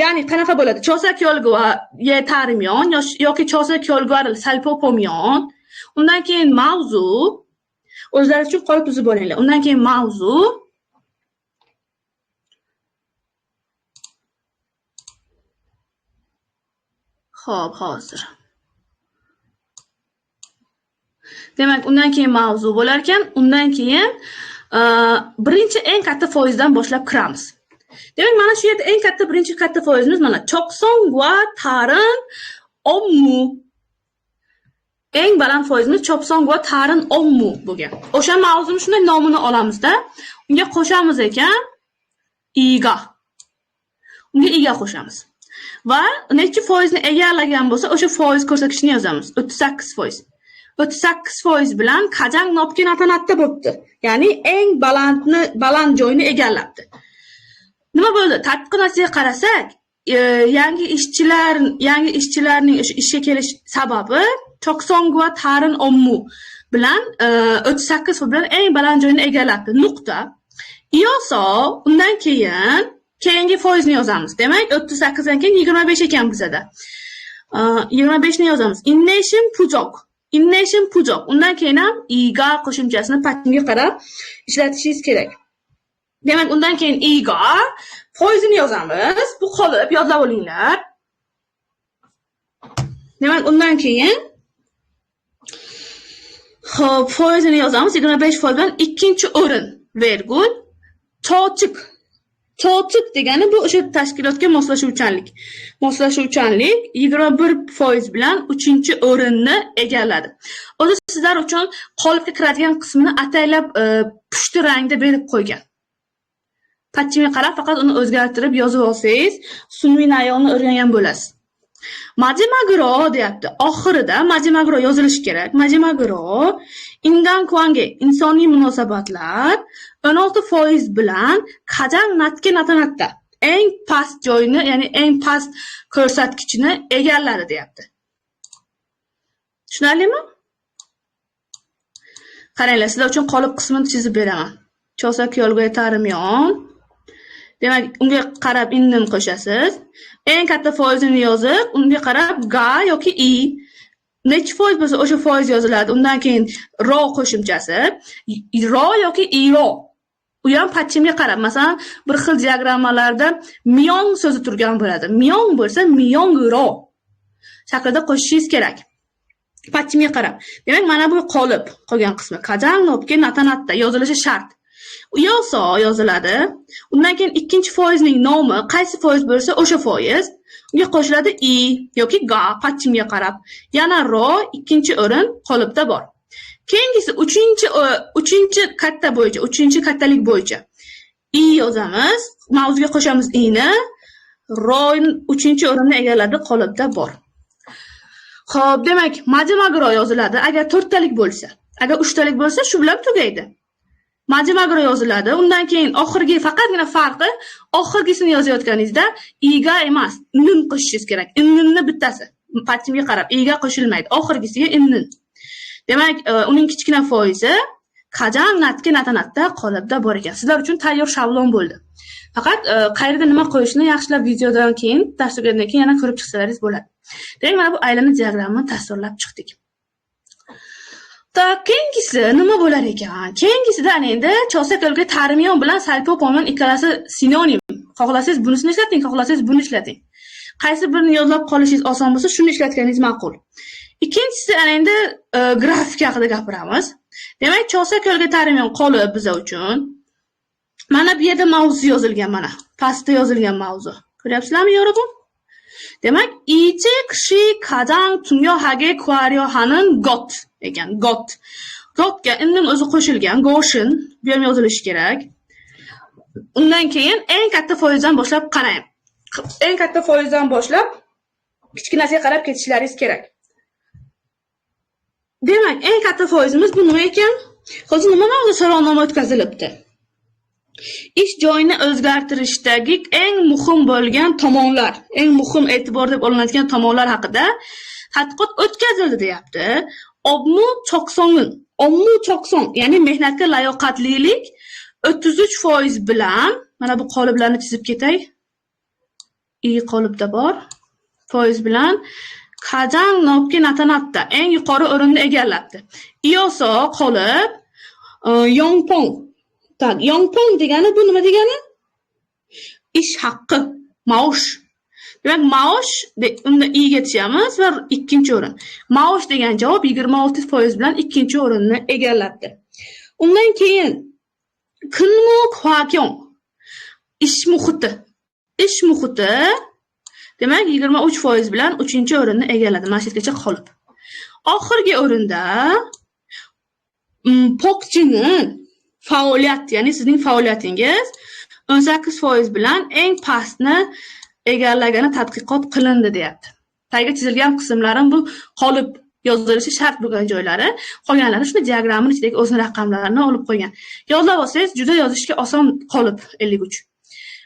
Ya'ni qanaqa bo'ladi? Chosa kyolgua ye ta'rimyon yoki chosa kyolguar salpopomyon. Undan keyin mavzu, o'zlari uchun qolip tuzib olinglar. Undan keyin mavzu, xo'p, hozir. Demak, undan keyin mavzu bo'lar ekan, undan keyin birinchi eng katta foizdan boshlab kiramiz. Demak, mana shu yerda eng katta birinchi katta foizimiz mana Choksongwa Tarin Ommu. Eng baland foizimiz Choksongwa Tarin Ommu bo'lgan. O'sha mavzuni shunday nomini olamizda, unga qo'shamiz ekan iga. Unga iga qo'shamiz. Va necha foizni egallagan bo'lsa, o'sha foiz ko'rsatkichini yozamiz. 38%. 38% bilan qajang nopki natanatda bo'pti. Ya'ni eng baland joyni egallabdi. Nima bo'ldi? Tadqiqot natijasiga qarasak, yangi ishchilarning ishga kelish sababi Choksongwa Tarin Ommu bilan 38% bilan eng baland joyni egallabdi. Nuqta. Iyoso undan keyin keyingi foizni yozamiz. Demak, 38 dan keyin 25 ekan bizada. 25 ni yozamiz. Innation pujok. Innation pujok. Undan keyin ham iga qo'shimchasini patnga qarab ishlatishingiz kerak. Demak, undan keyin iga foizini yozamiz. Bu qolip yodlab olinglar. Demak, undan keyin xo'p, foizini yozamiz. 25% bilan ikkinchi o'rin vergul chochik. Chochik degani bu o'sha tashkilotga moslashuvchanlik. Moslashuvchanlik 21% bilan 3-o'rinni egalladi. O'zi sizlar uchun qolipga kiradigan qismini ataylab pushti rangda berib qo'ygan. Patchimga qarab faqat uni o'zgartirib yozib olsangiz, sun'iy nayolni o'rgangan bo'lasiz. Majimagro deyapti. Oxirida majimagro yozilishi kerak. Majimagro ingan kuange insoniy munosabatlar 16% bilan qajang natga natanatda eng past joyni, ya'ni eng past ko'rsatkichni egalladi deyapti. Tushunarlimi? Qaranglar, sizlar uchun qolip qismini chizib beraman. Chosa kyolga ta'rimyon. Demak, unga qarab innin qo'shasiz. Eng katta foizini yozib, unga qarab ga yoki i necha foiz bo'lsa o'sha foiz yoziladi. Undan keyin ro qo'shimchasi, ro yoki iro. U ham patchimga qarab, masalan, bir xil diagrammalarda miyong so'zi turgan bo'ladi. Miyong bo'lsa miyong ro shaklida qo'shishingiz kerak. Patchimga qarab. Demak, mana bu qolip qolgan qismi. Qajang nopga natanatda yozilishi shart. Yoso yoziladi. Undan keyin ikkinchi foizning nomi qaysi foiz bo'lsa o'sha foiz. Unga qo'shiladi i yoki ga patchimga qarab. Yana ro ikkinchi o'rin qolipda bor. Keyingisi uchinchi katta bo'yicha, uchinchi kattalik bo'yicha i yozamiz, mavzuga qo'shamiz i ni. Ro uchinchi o'rinni egalladi, qolipda bor. Xo'p, demak, majmagro yoziladi agar to'rttalik bo'lsa. Agar uchtalik bo'lsa, shu bilan tugaydi. Majmagro yoziladi. Undan keyin oxirgi faqatgina farqi oxirgisini yozayotganingizda i ga emas, nin qo'shishingiz kerak. Ninni bittasi. Patchimga qarab i ga qo'shilmaydi. Oxirgisiga nin. Demak, uning kichkina foizi qajang natga natanatda qolipda bor ekan. Sizlar uchun tayyor shablon bo'ldi. Faqat qayerda nima qo'yishni yaxshilab videodan keyin, dars tugagandan keyin yana ko'rib chiqsalaringiz bo'ladi. Demak, mana bu aylana diagrammani tasvirlab chiqdik. Tak, keyingisi nima bo'lar ekan? Keyingisida ana endi cho'sakölga tarmiyon bilan salpopomyon ikkalasi sinonim. Xohlasangiz bunisini ishlating, xohlasangiz buni ishlating. Qaysi birini yodlab qolishingiz oson bo'lsa, shuni ishlatganingiz ma'qul. Ikkinchisi ana endi grafik haqida gapiramiz. Demak, cho'sakölga tarmiyon qolib biza uchun. Mana bu yerda mavzu yozilgan, mana pastda yozilgan mavzu. Ko'ryapsizlarmi, 여러분? Demak, 이직 시 가장 중요하게 고려하는 것 ekan, got. Gotga inning o'zi qo'shilgan, goshin bu ham yozilishi kerak. Undan keyin eng katta foizdan boshlab qarang. Eng katta foizdan boshlab kichkinasiga qarab ketishlaringiz kerak. Demak, eng katta foizimiz bu nima ekan? Hozir nima mavzu so'rovnoma o'tkazilibdi? Ish joyini o'zgartirishdagi eng muhim bo'lgan tomonlar, eng muhim e'tibor deb olinadigan tomonlar haqida tadqiqot o'tkazildi deyapti. Obmu choqsong'in, ommu choqsong, ya'ni mehnatga layoqatlilik 33% bilan, mana bu qoliplarni chizib ketay. I qolipda bor. Foiz bilan qajang nopki natanatda eng yuqori o'rinni egallabdi. Iyoso qolip yongpong. Tak, yongpong degani bu nima degani? Ish haqqi, maosh. Demak, maosh unda i ga tushamiz va ikkinchi o'rin. Maosh degan javob 26% bilan ikkinchi o'rinni egallabdi. Undan keyin kunmu hwakyong ish muhiti. Ish muhiti demak 23% bilan uchinchi o'rinni egalladi. Mana shu yergacha qolib. Oxirgi o'rinda pokchini faoliyat, ya'ni sizning faoliyatingiz 18% bilan eng pastni egallagani tadqiqot qilindi deyapti. Tayga chizilgan qismlarim bu qolip yozilishi shart bo'lgan joylari, qolganlari shuni diagrammaning ichidagi o'zini raqamlarini olib qo'ygan. Yodlab olsangiz juda yozishga oson qolip 53.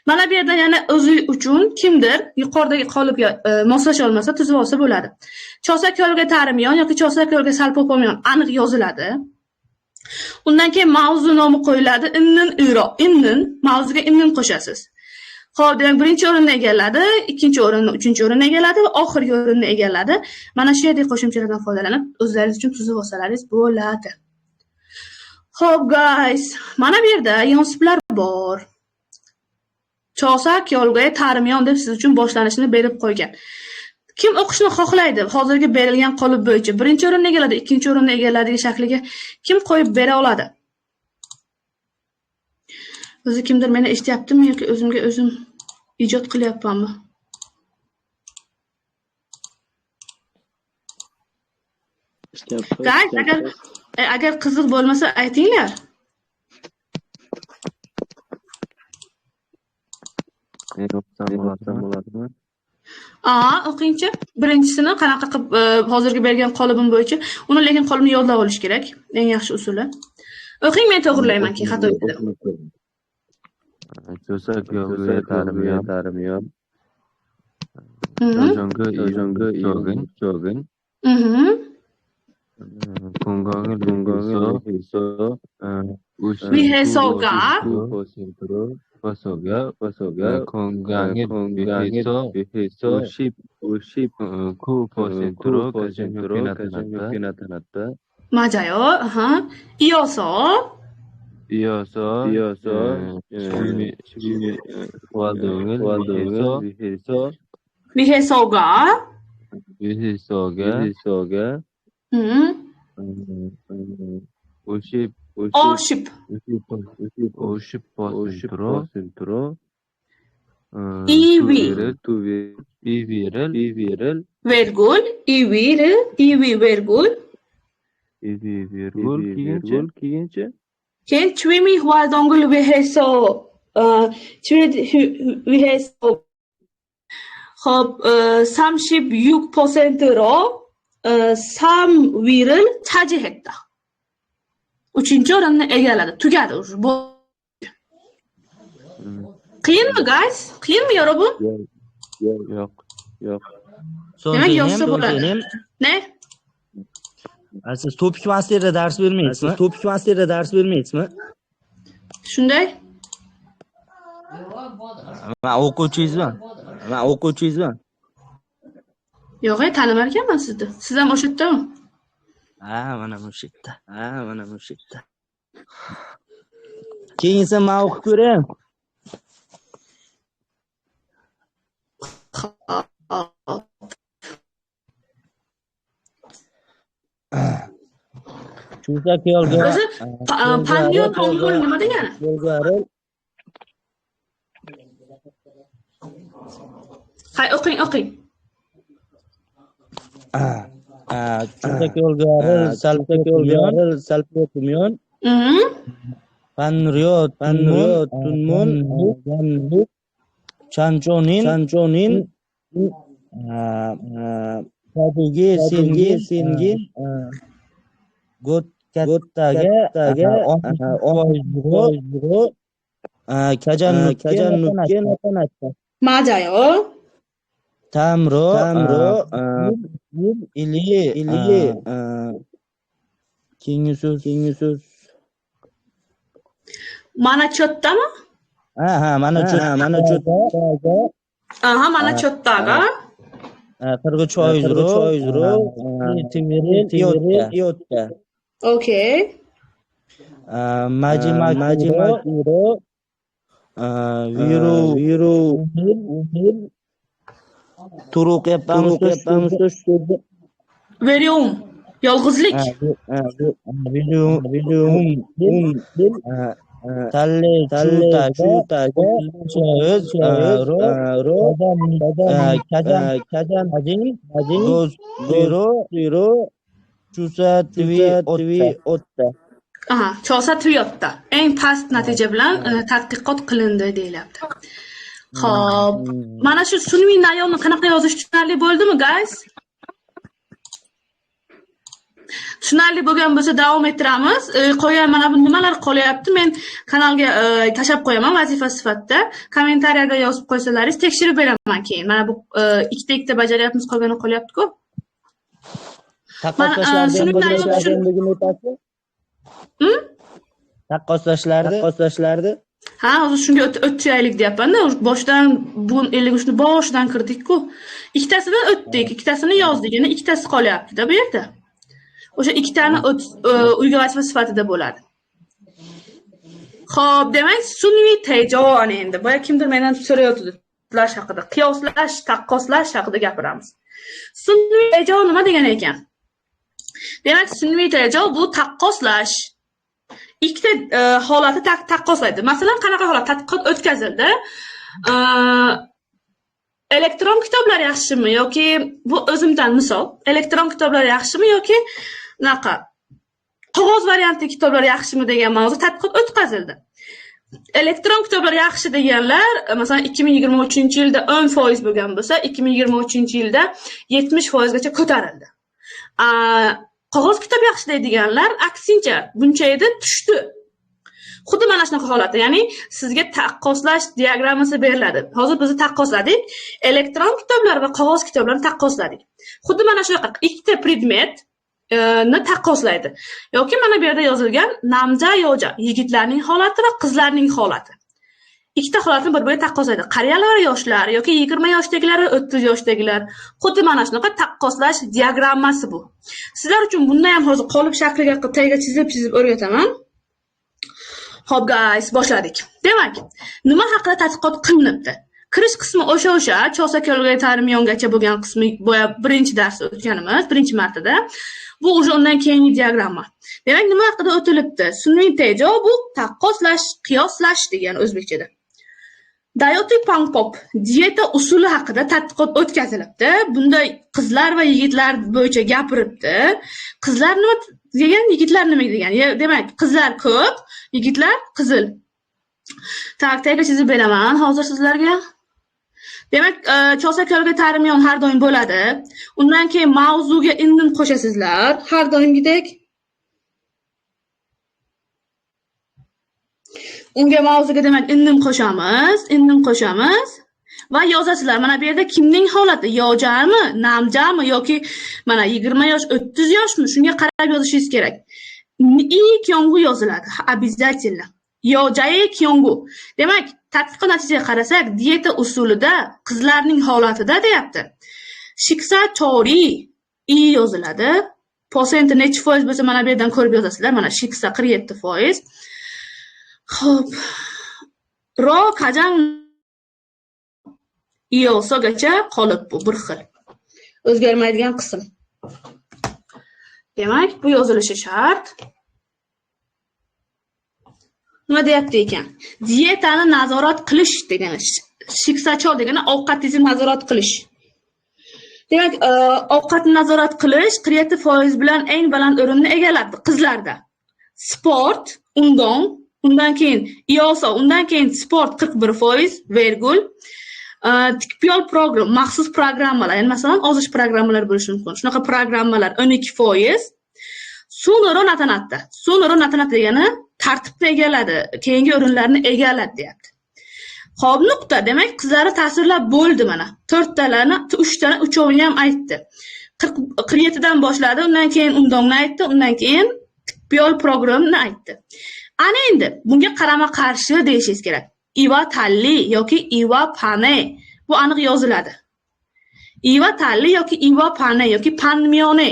Mana bu yerda yana o'zi uchun kimdir yuqoridagi qolipga moslasha olmasa tuzib olsa bo'ladi. Cho'sakölga tarmiyon yoki cho'sakölga salpopomyon aniq yoziladi. Undan keyin mavzu nomi qo'yiladi. Innin iro, innin mavzuga innin qo'shasiz. Xo'p, demak, birinchi o'rinni egalladi, ikkinchi o'rinni, uchinchi o'rinni egalladi va oxirgi o'rinni egalladi. Mana shu yerdagi qo'shimchalardan foydalanib o'zlaringiz uchun tuzib olsalaringiz bo'ladi. Xo'p, guys, mana bu yerda yonsiblar bor. Cho'sak yolg'a tarmiyon deb siz uchun boshlanishini berib qo'ygan. Kim o'qishni xohlaydi? Hozirgi berilgan qolip bo'yicha birinchi o'rinni egalladi, ikkinchi o'rinni egalladi shakliga kim qo'yib bera oladi? O'zi kimdir meni eshityaptimi yoki o'zimga o'zim ijod qilyapmanmi? Guys, agar qiziq bo'lmasa aytinglar. O'qingchi. Birinchisini qanaqa qilib hozirgi bergan qolibim bo'yicha, uni lekin qolibni yodlab olish kerak. Eng yaxshi usuli. O'qing, men to'g'rilayman keyin xato yetdi. Cho'sakölga tarmiyon. Cho'gin, cho'gin. 건강을 위해서 위해서가 50%가 건강에 위해서 59%로 가장 높게 나타났다. 맞아요. 아하. 이어서 활동을 위해서 위해서가 50 50 50%로 2위. 2위를 Vergul, 2위, 2위 vergul. 2위 vergul keyinchi Keyin 취미 활동을 위해서 위해서 xo'p 36%로 3위를 차지했다. Uchinchi o'rinni egalladi. Tugadi уже. Bu qiyinmi, guys? Qiyinmi, 여러분? Yo'q. Yo'q. Demak, yozsa bo'ladi. Ne? Siz Topik Masterda dars bermaysizmi? Topik Masterda dars bermaysizmi? Shunday? Men o'quvchingizman. Men o'quvchingizman. Yo'q, tanimar ekanman sizni. Siz ham o'sha yerdami? Ha, mana o'sha yerda. Ha, mana o'sha yerda. Keyinsi men o'qib ko'ray. Chusak yo'lga. O'zi Panyo Tongul nima degani? Hay, o'qing, o'qing. Chusak yo'lga salpyotumyon. Panryo tunmun Chanchonin Sadugi sengin got kattaga kajan nutga Majayo tamro ili keyingi so'z mana cho'ttami? Ha, mana cho'tta. Aha, mana cho'ttaga 43 ro yo'tta. Okey. Majimagiro viru turuq yapamiz. Verium yolg'izlik. Verium talle chutaga ro kajan goz chusa tvi otta. Aha, chosa tvi otta. Eng past natija bilan tadqiqot qilindi deyilyapti. Xo'p, mana shu sun'iy nayonni qanaqa yozish tushunarli bo'ldimi, guys? Tushunarli bo'lgan bo'lsa davom ettiramiz. Qolgan mana bu nimalar qolyapti, men kanalga tashlab qo'yaman vazifa sifatida. Kommentariyada yozib qo'ysalaringiz tekshirib beraman keyin. Mana bu ikkita bajaryapmiz, qolgani qolyapti-ku. Taqqoslashlarni. Ha, hozir shunga o'taylik deyapman-da. Boshdan bu 53 ni boshidan kirdik-ku. Ikkitasidan o'tdik, ikkitasini yozdik. Yana ikkitasi qolyapti-da bu yerda. O'sha ikkitani uyga vazifa sifatida bo'ladi. Xo'p, demak, sun'iy tejov ana endi. Boya kimdir mendan so'rayotdi haqida, qiyoslash, taqqoslash haqida gapiramiz. Sun'iy tejov nima degani ekan? Demak, sun'iy tejov bu taqqoslash. Ikkita holati taqqoslaydi. Masalan, qanaqa holat? Tadqiqot o'tkazildi. Elektron kitoblar yaxshimi yoki bu o'zimdan misol, elektron kitoblar yaxshimi yoki unaqa qog'oz variantli kitoblar yaxshimi degan mavzu tadqiqot o'tkazildi. Elektron kitoblar yaxshi deganlar, masalan, 2023-yilda 10% bo'lgan bo'lsa, 2023-yilda 70% gacha ko'tarildi. Qog'oz kitob yaxshi deydiganlar aksincha buncha edi, tushdi. Xuddi mana shunaqa holatda, ya'ni sizga taqqoslash diagrammasi beriladi. Hozir biz taqqosladik, elektron kitoblar va qog'oz kitoblarni taqqosladik. Xuddi mana shunaqa ikkita predmet ni taqqoslaydi. Yoki mana bu yerda yozilgan namja yoja, yigitlarning holati va qizlarning holati. Ikkita holatni bir-biriga taqqoslaydi. Qariyalar va yoshlar yoki 20 yoshdagilar va 30 yoshdagilar. Xuddi mana shunaqa taqqoslash diagrammasi bu. Sizlar uchun bundan ham hozir qolip shakliga tagiga chizib o'rgataman. Xo'p, guys, boshladik. Demak, nima haqida tadqiqot qilinibdi? Kirish qismi o'sha Chosakolga Tarmiyongacha bo'lgan qismi boya birinchi darsda o'tganimiz, birinchi martada. Bu o'sha undan keyingi diagramma. Demak, nima haqida o'tilibdi? Sun'iy tejo bu taqqoslash, qiyoslash degani o'zbekchada. Dayoti pangpop dieta usuli haqida tadqiqot o'tkazilibdi. Bunda qizlar va yigitlar bo'yicha gapiribdi. Qizlar nima degan, yigitlar nima degan? Demak, qizlar ko'k, yigitlar qizil. Tak, tayga chizib beraman hozir sizlarga. Demak, Chosakolga Tarmiyon har doim bo'ladi. Undan keyin mavzuga indin qo'shasizlar, har doimgidek. Unga mavzuga demak indin qo'shamiz, indin qo'shamiz va yozasizlar. Mana bu yerda kimning holati, yojami, namjami yoki mana 20 yosh, 30 yoshmi, shunga qarab yozishingiz kerak. I kyongu yoziladi, обязательно. Yojayi kyongu. Demak, tadqiqot natijasiga qarasak, dieta usulida qizlarning holatida deyapti. Shiksa chori i yoziladi. Prosenti necha foiz bo'lsa mana bu yerdan ko'rib yozasizlar. Mana shiksa 47%. Xo'p. Ro qajang iyosogacha qolib bu bir xil. O'zgarmaydigan qism. Demak, bu yozilishi shart. Nima deyapti ekan? Dietani nazorat qilish degani, shiksacho degani ovqatingizni nazorat qilish. Demak, ovqatni nazorat qilish 47% bilan eng baland o'rinni egallabdi qizlarda. Sport, undon, undan keyin iyoso, undan keyin sport 41%, vergul. Tikpiyol program, maxsus programmalar, ya'ni masalan ozish programmalari bo'lishi mumkin. Shunaqa programmalar 12%. Sunoro natanatda. Sunoro natanat degani tartibni egalladi, keyingi o'rinlarni egalladi deyapti. Xo'p, nuqta. Demak, qizlarni tasvirlab bo'ldi mana. To'rttalarni, uchtani, uchovini ham aytdi. 47 dan boshladi, undan keyin undonni aytdi, undan keyin tikpiyol programmani aytdi. Ana endi bunga qarama-qarshi deyishingiz kerak. Iva talli yoki iva pane. Bu aniq yoziladi. Iva talli yoki iva pane yoki panmiyone.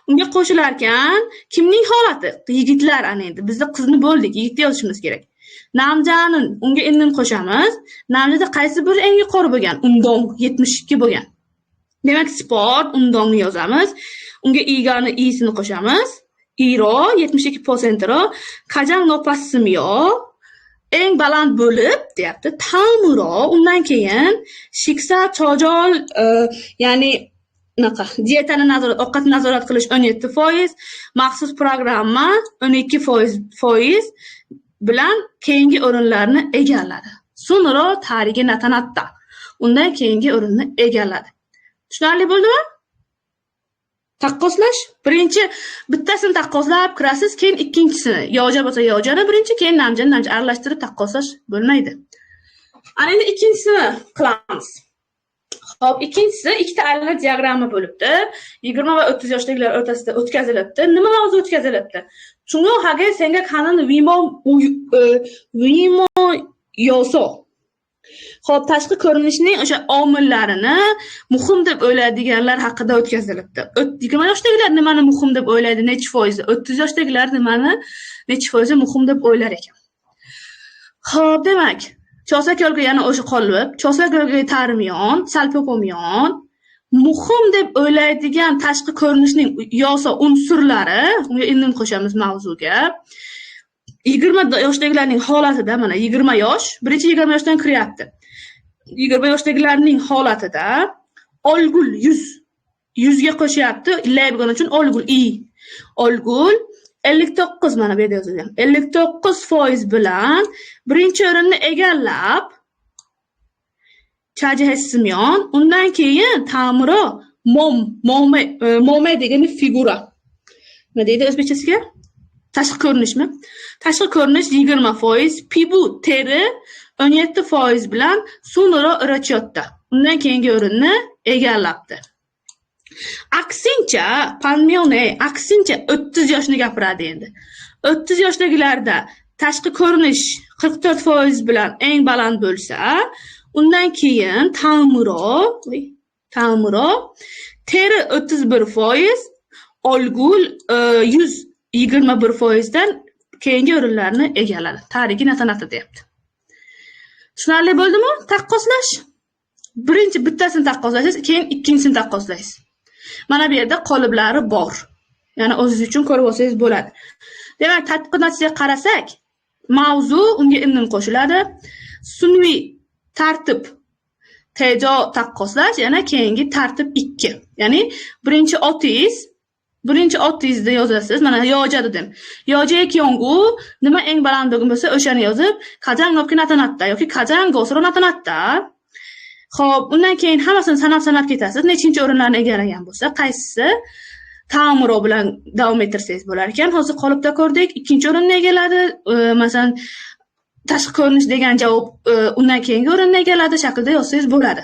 Unga qo'shilar ekan, kimning holati? Yigitlar ana endi. Bizda qizni bo'ldik, yigitni yozishimiz kerak. Namjani unga indin qo'shamiz. Namjada qaysi biri eng yuqori bo'lgan? Undong 72 bo'lgan. Demak, sport undongni yozamiz. Unga igani isini qo'shamiz. Iro 72% ro qajang nopassimiyo eng baland bo'lib deyapti. Tamuro undan keyin shiksa chojol, ya'ni unaqa dietani nazorat, ovqatni nazorat qilish 17%, maxsus programma 12% bilan keyingi o'rinlarni egalladi. Sunro tarixi natanatda. Undan keyingi o'rinni egalladi. Tushunarli bo'ldimi? Taqqoslash, birinchi bittasini taqqoslab kirasiz, keyin ikkinchisini, yoja bo'lsa yojani birinchi, keyin namjani namja aralashtirib taqqoslash bo'lmaydi. Ana endi ikkinchisini qilamiz. Xo'p, ikkinchisi ikkita aylana diagramma bo'libdi. 20 va 30 yoshdagilar o'rtasida o'tkazilibdi. Nima mavzu o'tkazilibdi? Chungo hage senga kanin vimo vimo yoso. Xo'p, tashqi ko'rinishning o'sha omillarini muhim deb o'ylaydiganlar haqida o'tkazilibdi. 20 yoshdagilar nimani muhim deb o'ylaydi, necha foizi? 30 yoshdagilar nimani necha foizi muhim deb o'ylar ekan? Xo'p, demak, Chosakolga yana o'sha qolib, Chosakolga Tarmiyon, Salpopomiyon muhim deb o'ylaydigan tashqi ko'rinishning yoso unsurlari, unga indin qo'shamiz mavzuga. 20 yoshdagilarning holatida mana 20 yosh, birinchi 20 yoshdan kiryapti. 20 yoshdagilarning holatida olgul 100 ga qo'shyapti, illay bo'lgani uchun olgul i. Olgul 59 mana bu yerda yozilgan. 59% bilan birinchi o'rinni egallab Chaji Hessimyon, undan keyin Tamiro mom, mome, mome degani figura. Nima deydi o'zbekchasiga? Tashqi ko'rinishmi? Tashqi ko'rinish 20%, pibu teri 17% bilan Sunoro Irachyotta. Undan keyingi o'rinni egallabdi. Aksincha, Panmyone, aksincha 30 yoshni gapiradi endi. 30 yoshdagilarda tashqi ko'rinish 44% bilan eng baland bo'lsa, undan keyin Tamuro teri 31%, olgul 121% dan keyingi o'rinlarni egalladi. Tarixi natanati deyapti. Tushunarli bo'ldimi? Taqqoslash. Birinchi bittasini taqqoslaysiz, keyin ikkinchisini taqqoslaysiz. Mana bu yerda qoliplari bor. Ya'ni o'zingiz uchun ko'rib olsangiz bo'ladi. Demak, tadqiqot natijasiga qarasak, mavzu unga indin qo'shiladi. Sun'iy tartib tejo taqqoslash, yana keyingi tartib 2. Ya'ni birinchi otingizni yozasiz. Mana yoja dedim. Yoja kyongu nima eng baland bo'lsa o'shani yozib, qajang nopki natanatda yoki qajang gosro natanatda. Xo'p, undan keyin hammasini sanab-sanab ketasiz. Nechinchi o'rinlarni egallagan bo'lsa, qaysisi ta'miro bilan davom ettirsangiz bo'lar ekan. Hozir qolipda ko'rdik, ikkinchi o'rinni egalladi. Masalan, tashqi ko'rinish degan javob undan keyingi o'rinni egalladi shaklda yozsangiz bo'ladi.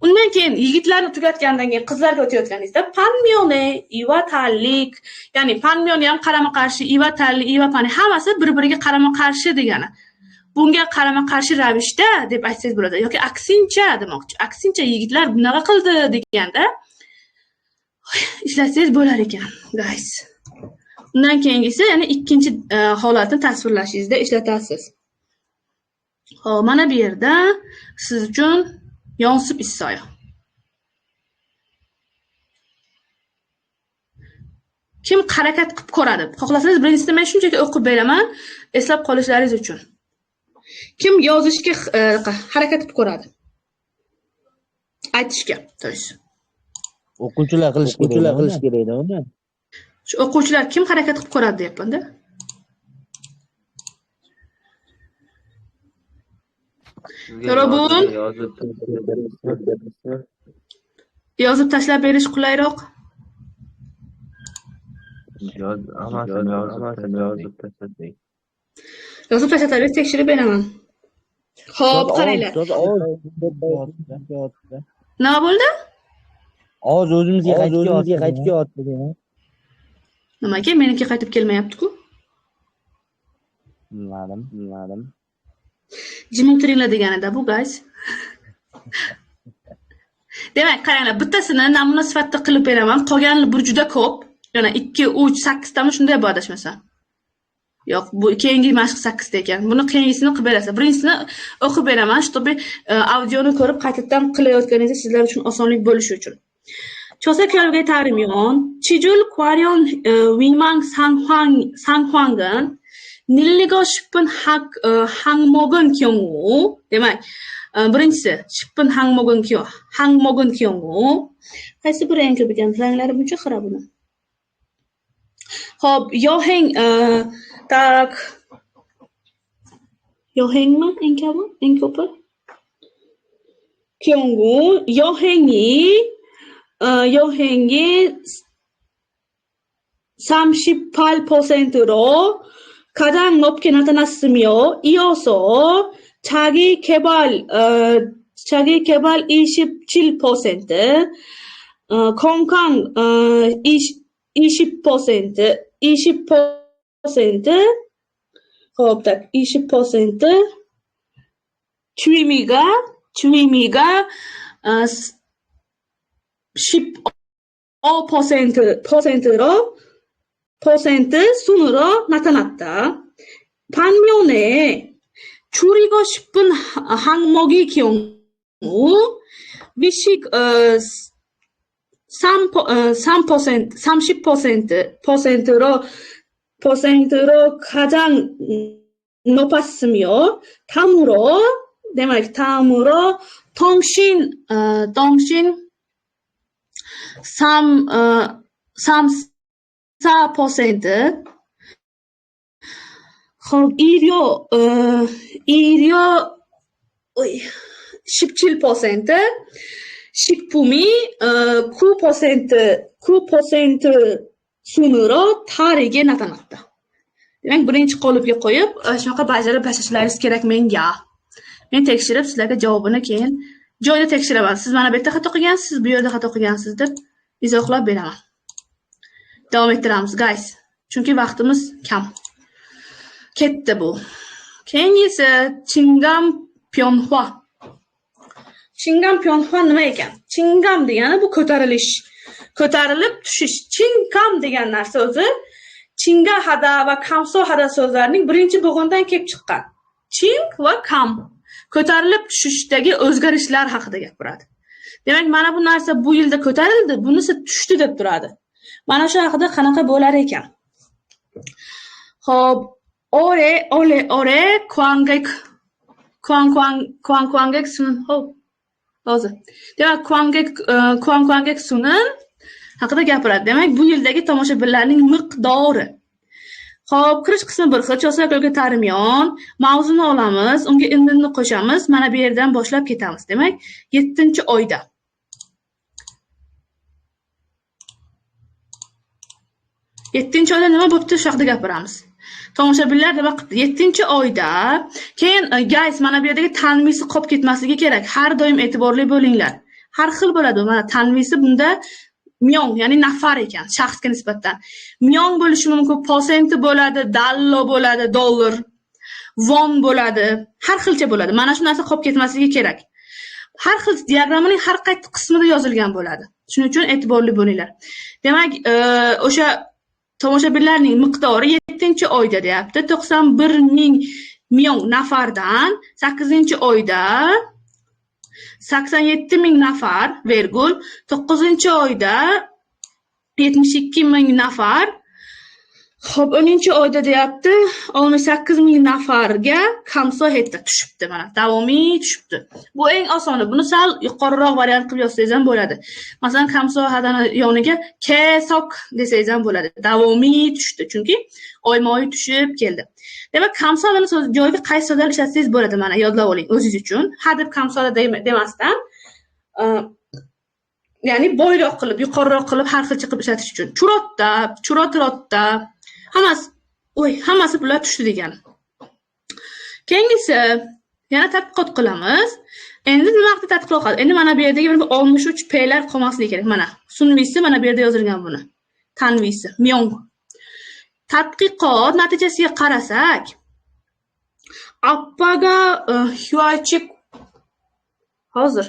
Undan keyin yigitlarni tugatgandan keyin qizlarga o'tayotganingizda panmyone, ivatallik, ya'ni panmyone ham qarama-qarshi, ivatalli, ivapani hammasi bir-biriga qarama-qarshi degani. Bunga qarama-qarshi ravishda deb aytsangiz bo'ladi yoki aksincha demoqchi. Aksincha yigitlar bunaqa qildi deganda ishlatsangiz bo'lar ekan, guys. Undan keyingisi, ya'ni ikkinchi holatni tasvirlashingizda ishlatasiz. Xo'p, mana bu yerda siz uchun yonsib issoyo. Kim harakat qilib ko'radi? Xohlasangiz birinchisini men shunchaki o'qib beraman, eslab qolishlaringiz uchun. Kim yozishga harakat qilib ko'radi? Aytishga, to есть. O'quvchilar qilish kerak uni. Shu o'quvchilar kim harakat qilib ko'radi deyapman-da. Yorobun yozib tashlab berish qulayroq. Yozib tashlab tekshirib beraman. Xo'p, qaranglar. Nima bo'ldi? Ovoz o'zimizga qaytib kelyapti. Nimaga meniki qaytib kelmayapti-ku? Bilmadim. Jim o'tiringlar deganida bu, guys. Demak, qaranglar, bittasini namuna sifatida qilib beraman. Qolgani bir juda ko'p. Yana 2, 3, 8 tami shunday bu adashmasam. Yo'q, bu keyingi mashq 8 ta ekan. Buni keyingisini qilib berasiz. Birinchisini o'qib beraman, shtobi audioni ko'rib qaytadan qilayotganingizda sizlar uchun osonlik bo'lishi uchun. 조사 결과에 따르면 지출 관련 위망 상황은 늘리고 싶은 항목은 경우, demak, birinchisi 싶은 항목은 경우 qaysi biri eng ko'p ekan? Ranglari buncha xira buni. Xo'p, yoheng tak yohengmi eng kami, eng ko'pi? 경우 여행이 38%로 가장 높게 나타났으며 이어서 자기 개발 27%, 건강 20%, 20%, 20%, 취미가 15% 퍼센트 순으로 나타났다. 반면에 줄이고 싶은 항목의 경우 미식 3%, 30% 퍼센트로 가장 높았으며 다음으로 통신 3, 4%, 의료 17%, 식품이 9% 순으로 다르게 나타났다. Demak, birinchi qolipga qo'yib, shunaqa bajarib tashlashlaringiz kerak menga. Men tekshirib sizlarga javobini keyin joyida tekshiraman. Siz mana bu yerda xato qilgansiz, bu yerda xato qilgansiz deb izohlab beraman. Davom ettiramiz, guys. Chunki vaqtimiz kam. Ketdi bu. Keyingisi Chingam Pyonhua. Chingam Pyonhua nima ekan? Chingam degani bu ko'tarilish, ko'tarilib tushish. Chingam degan narsa o'zi Chinga hada va Kamso hada so'zlarining birinchi bo'g'indan kelib chiqqan. Ching va kam. Ko'tarilib tushishdagi o'zgarishlar haqida gapiradi. Demak, mana bu narsa bu yilda ko'tarildi, bunisi tushdi deb turadi. Mana shu haqida qanaqa bo'lar ekan? Xo'p, ore ole ore kwangek kwang kwang kwang kwangek sun. Xo'p. Hozir. Demak, kwangek kwang kwangek sunin haqida gapiradi. Demak, bu yildagi tomoshabinlarning miqdori. Xo'p, kirish qismi bir xil, Cho'sako'lga tarmiyon, mavzuni olamiz, unga indinni qo'shamiz, mana bu yerdan boshlab ketamiz. Demak, 7-oyda. 7-oyda nima bo'pti, shu haqida gapiramiz. Tomoshabinlar nima qildi? 7-oyda keyin guys, mana bu yerdagi tanvisi qolib ketmasligi kerak. Har doim e'tiborli bo'linglar. Har xil bo'ladi. Mana tanvisi bunda myong, ya'ni nafar ekan, shaxsga nisbatan. Myong bo'lishi mumkin, prosenti bo'ladi, dallo bo'ladi, dollar, won bo'ladi, har xilcha bo'ladi. Mana shu narsa qolib ketmasligi kerak. Har xil diagrammaning har qaysi qismida yozilgan bo'ladi. Shuning uchun e'tiborli bo'linglar. Demak, o'sha tomoshabinlarning miqdori 7-oyda deyapti, 91 ming myong nafardan 8-oyda 87 ming nafar, vergul, 9-oyda 72 ming nafar, xo'p, 10-oyda deyapti 68 ming nafarga kamsohetda tushibdi, mana davomiy tushibdi. Bu eng osoni, buni sal yuqoriroq variant qilib yozsangiz ham bo'ladi. Masalan, kamsohadani yoniga kesok desangiz ham bo'ladi. Davomiy tushdi, chunki oyma-oy tushib keldi. Demak, kamsohadani joyiga qaysi so'zlarni ishlatsangiz bo'ladi, mana yodlab oling o'zingiz uchun. Ha deb kamsohada demasdan, ya'ni boyroq qilib, yuqoriroq qilib, har xil chiqib ishlatish uchun. Churotda, churotrotda hammasi, oy, hammasi bular tushdi degani. Keyingisi yana tadqiqot qilamiz. Endi nima haqida tadqiqot qiladi? Endi mana bu yerdagi 63 p'lar qolmasligi kerak. Mana sunvisi mana bu yerda yozilgan buni. Tanvisi, myong. Tadqiqot natijasiga qarasak, appaga huachik hozir.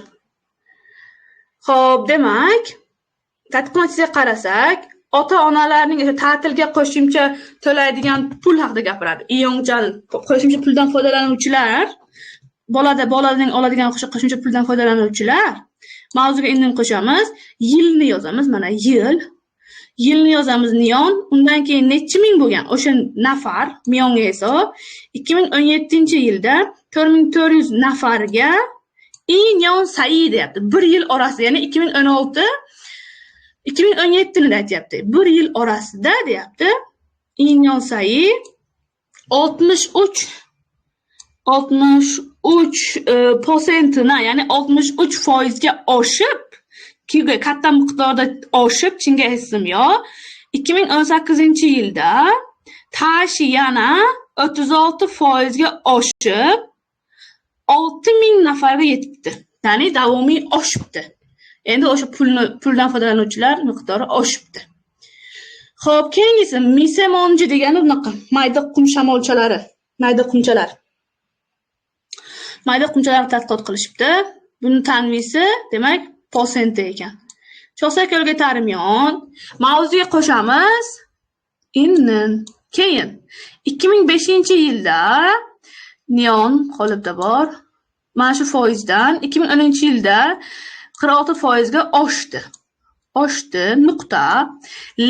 Xo'p, demak, tadqiqot natijasiga qarasak, ota-onalarning o'sha ta'tilga qo'shimcha to'laydigan pul haqida gapiradi. Iyongjan qo'shimcha puldan foydalanuvchilar, bolaning oladigan qo'shimcha puldan foydalanuvchilar, mavzuga indin qo'shamiz, yilni yozamiz, mana yil. Yilni yozamiz niyon, undan keyin necha ming bo'lgan o'sha nafar, miyonga hisob 2017-yilda 4400 nafarga inyon sayi deyapti. Bir yil orasida, ya'ni 2016 2017 ni aytyapti. Bir yil orasida deyapti. Inyon sayi 63 prosentini, ya'ni 63% ga oshib, katta miqdorda oshib, chinga esim yo'q. 2018-yilda tashi yana 36% ga oshib 6000 nafarga yetibdi. Ya'ni davomiy oshibdi. Endi o'sha puldan foydalanuvchilar miqdori oshibdi. Xo'p, keyingisi misemonji degani bunaqa mayda qum shamolchalari, mayda qumchalar. Mayda qumchalar tadqiqot qilishibdi. Buni tanvisi, demak, prosenti ekan. Cho'sako'lga tarmiyon, mavzuga qo'shamiz innin. Keyin 2005-yilda neon qolipda bor. Mana shu foizdan 2010-yilda 46% ga oshdi. Oshdi, nuqta.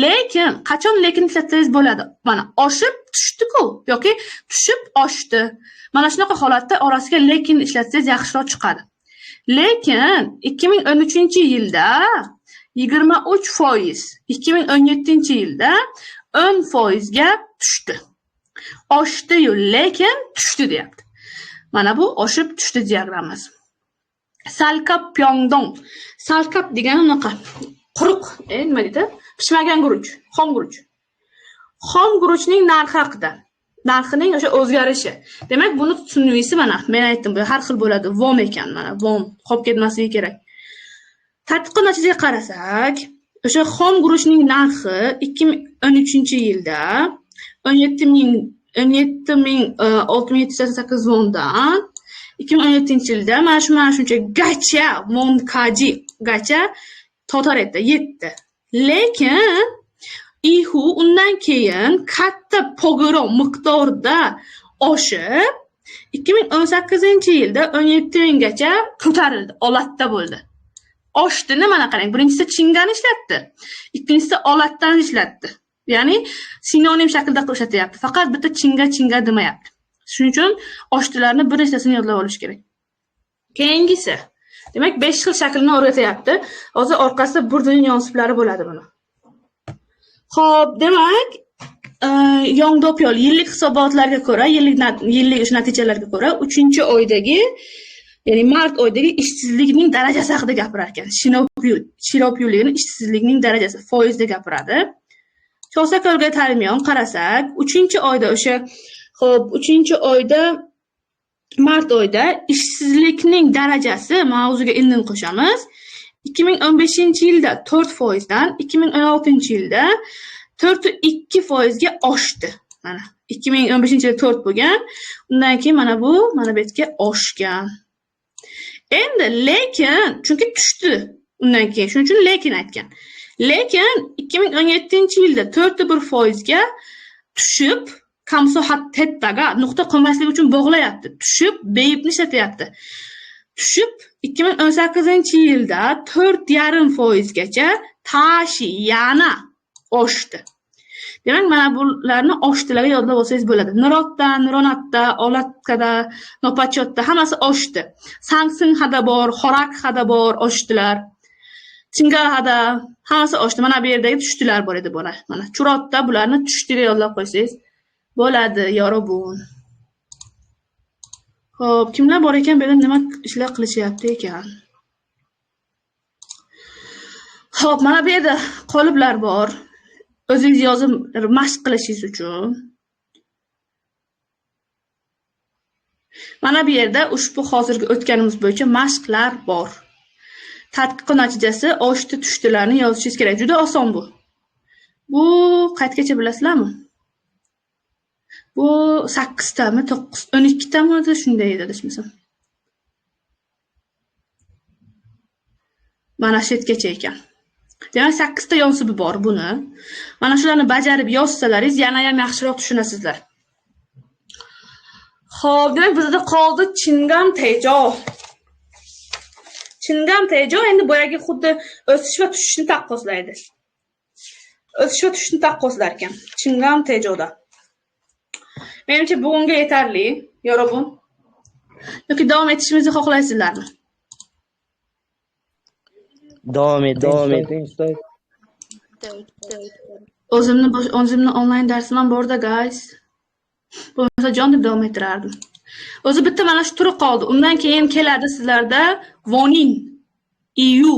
Lekin qachon lekin ishlatsangiz bo'ladi? Mana oshib tushdi-ku yoki tushib oshdi. Mana shunaqa holatda orasiga lekin ishlatsangiz yaxshiroq chiqadi. Lekin 2013-yilda 23%, 2017-yilda 10% ga tushdi. Oshdi-yu, lekin tushdi deyapti. Mana bu oshib tushdi diagrammasi. Salkap Pyongdong. Salkap degani unaqa quruq, nima deydi? Pishmagan guruch, xom guruch. Xom guruchning narxi haqida. Narxining o'sha o'zgarishi. Demak, buni tushunuvisi mana men aytdim, bu har xil bo'ladi. Vom ekan mana, vom qolib ketmasligi kerak. Tadqiqot natijasiga qarasak, o'sha xom guruchning narxi 2013-yilda 17.688 wondan 2017-yilda mana shuncha gacha wonkaji gacha totar etdi, yetdi. Lekin ihu undan keyin katta pog'ora miqdorda oshib 2018-yilda 17 minggacha ko'tarildi, olatda bo'ldi. Oshdini mana qarang, birinchisi chingani ishlatdi, ikkinchisi olatdan ishlatdi. Ya'ni sinonim shaklda qilib ishlatyapti. Faqat bitta chinga chinga demayapti. Shuning uchun oshtilarni bir nechtasini yodlab olish kerak. Keyingisi, demak 5 xil shaklni o'rgatyapti. Hozir orqasida bir yonsiplari bo'ladi buni. Xo'p, demak, Yongdopyol yillik hisobotlarga ko'ra, yillik o'sha natijalarga ko'ra 3-oydagi, ya'ni mart oyidagi ishsizlikning darajasi haqida gapirar ekan. Shinopyulning ishsizlikning darajasi foizda gapiradi. Chosakolga tarmiyon qarasak, 3-oyda o'sha, xo'p, 3-oyda mart oyida ishsizlikning darajasi mavzuga indin qo'shamiz. 2015-yilda 4% dan 2016-yilda 4.2% ga oshdi. Mana 2015-yilda 4 bo'lgan, undan keyin mana bu mana bu yerga oshgan. Endi lekin chunki tushdi undan keyin, shuning uchun lekin aytgan. Lekin 2017-yilda 4.1% ga tushib, kamsohat tettaga nuqta qo'ymaslik uchun bog'layapti. Tushib, beyibni ishlatyapti. Tushib 2018-yilda 4.5% gacha tashi yana oshdi. Demak, mana bularni oshdilarga yodlab olsangiz bo'ladi. Nirotda, Nironatda, Olatkada, Nopachotda hammasi oshdi. Sangsinhada bor, Xorakhada bor, oshdilar. Chingalhada hammasi oshdi. Mana bu yerdagi tushdilar bor edi bora. Mana Churotda bularni tushdiga yodlab qo'ysangiz bo'ladi, yorobun. Xo'p, kimlar bor ekan bu yerda nima ishlar qilishyapti ekan? Xo'p, mana bu yerda qoliplar bor. O'zingiz yozib mashq qilishingiz uchun. Mana bu yerda ushbu hozirgi o'tganimiz bo'yicha mashqlar bor. Tadqiqot natijasi oshdi tushdilarni yozishingiz kerak. Juda oson bu. Bu qaytgacha bilasizlarmi? Bu 8 tami, 9, 12 tami shunday edi adashmasam. Mana shu yergacha ekan. Demak, 8 ta yonsibi bor buni. Mana shularni bajarib yozsalaringiz yana ham yaxshiroq tushunasizlar. Xo'p, demak bizda qoldi Chingam Tejo. Chingam Tejo endi boyagi xuddi o'sish va tushishni taqqoslaydi. O'sish va tushishni taqqoslar ekan Chingam Tejoda. Menimcha bugunga yetarli, yorobun. Yoki davom etishimizni xohlaysizlarmi? Davom eting, davom eting ustoz. O'zimni onlayn darsim ham borda, guys. Bo'lmasa jon deb davom ettirardim. O'zi bitta mana shu turi qoldi. Undan keyin keladi sizlarda Vonin, EU.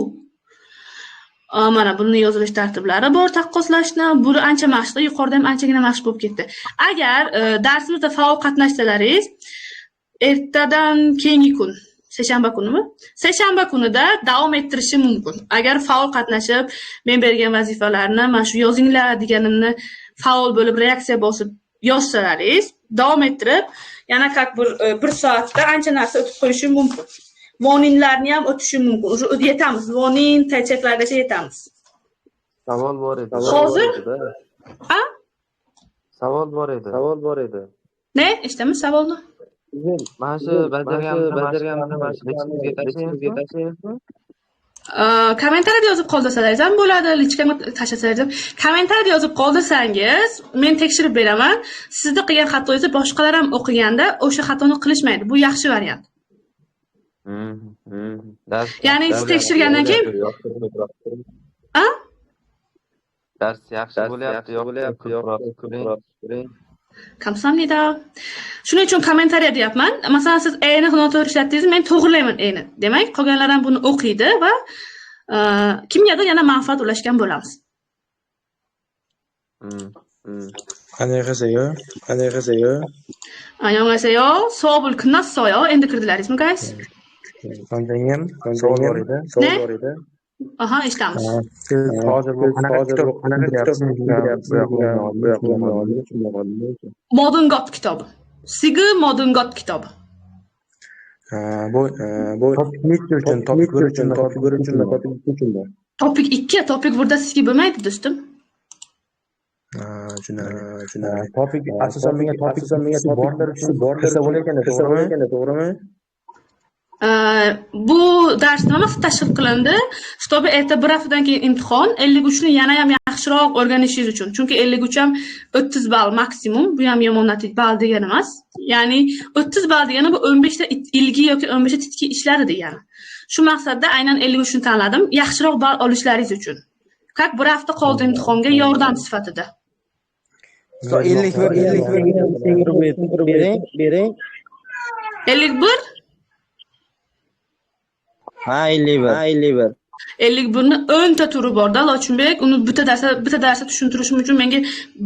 Mana buni yozilish tartiblari bor taqqoslashni. Bu ancha mashqli, yuqorida ham anchagina mashq bo'lib ketdi. Agar darsimizda faol qatnashsalaringiz, ertadan keyingi kun, seshanba kunimi? Seshanba kunida davom ettirishi mumkin. Agar faol qatnashib, men bergan vazifalarni, mana shu yozinglar deganimni faol bo'lib reaksiya bosib yozsalaringiz, davom ettirib, yana как bir soatda ancha narsa o'tib qo'yishi mumkin. Voninlarni ham o'tishi mumkin. Уже yetamiz. Vonin taychaklargacha yetamiz. Savol bor edi. Hozir? A? Savol bor edi. Savol bor edi. Ne? Eshitamiz savolni. Mana shu bajarganimizga tashlaymizmi? Kommentariyada yozib qoldirsangiz ham bo'ladi, lichkamga tashlasangiz ham. Kommentariyada yozib qoldirsangiz, men tekshirib beraman. Sizni qilgan xatoyingizni boshqalar ham o'qiganda o'sha xatoni qilishmaydi. Bu yaxshi variant. Ya'ni siz tekshirgandan keyin a? Dars yaxshi bo'lyapti, yoqdi. Kamsamnida. Shuning uchun kommentariya deyapman. Masalan, siz E ni noto'g'ri ishlatdingiz, men to'g'rilayman E ni. Demak, qolganlar ham buni o'qiydi va kimgadir yana manfaat ulashgan bo'lamiz. Annyeonghaseyo. Annyeonghaseyo. Annyeonghaseyo. 수업을 끝났어요. Endi kirdilaringizmi, guys? 선생님, savol bor edi. Savol bor edi. Aha, eshitamiz. Siz hozir bu qanaqa kitob Modern God kitobi. Sigi Modern God kitobi. Bu topik necha uchun, topik 1 uchun, topik 1 uchun, topik 2 uchun. Topik 2, topik 1da sigi bo'lmaydi, do'stim. Tushunarli. Topic asosan menga topic borlar uchun kirsa bo'lar ekanda, to'g'rimi? Bu dars nima maqsadda tashkil qilindi? Чтобы erta bir haftadan keyin imtihon 53 ni yana ham yaxshiroq o'rganishingiz uchun. Chunki 53 ham 30 ball maksimum, bu ham yomon natija ball degani emas. Ya'ni 30 ball degani bu 15 ta ilgi yoki 15 ta titki ishlari degani. Shu maqsadda aynan 53 ni tanladim, yaxshiroq ball olishlaringiz uchun. Как bir hafta qoldi imtihonga yordam sifatida. 51 bering. 51? Ha, 51. 51 ni 10 ta turi bor-da, Lochinbek. Uni bitta darsda tushuntirishim uchun menga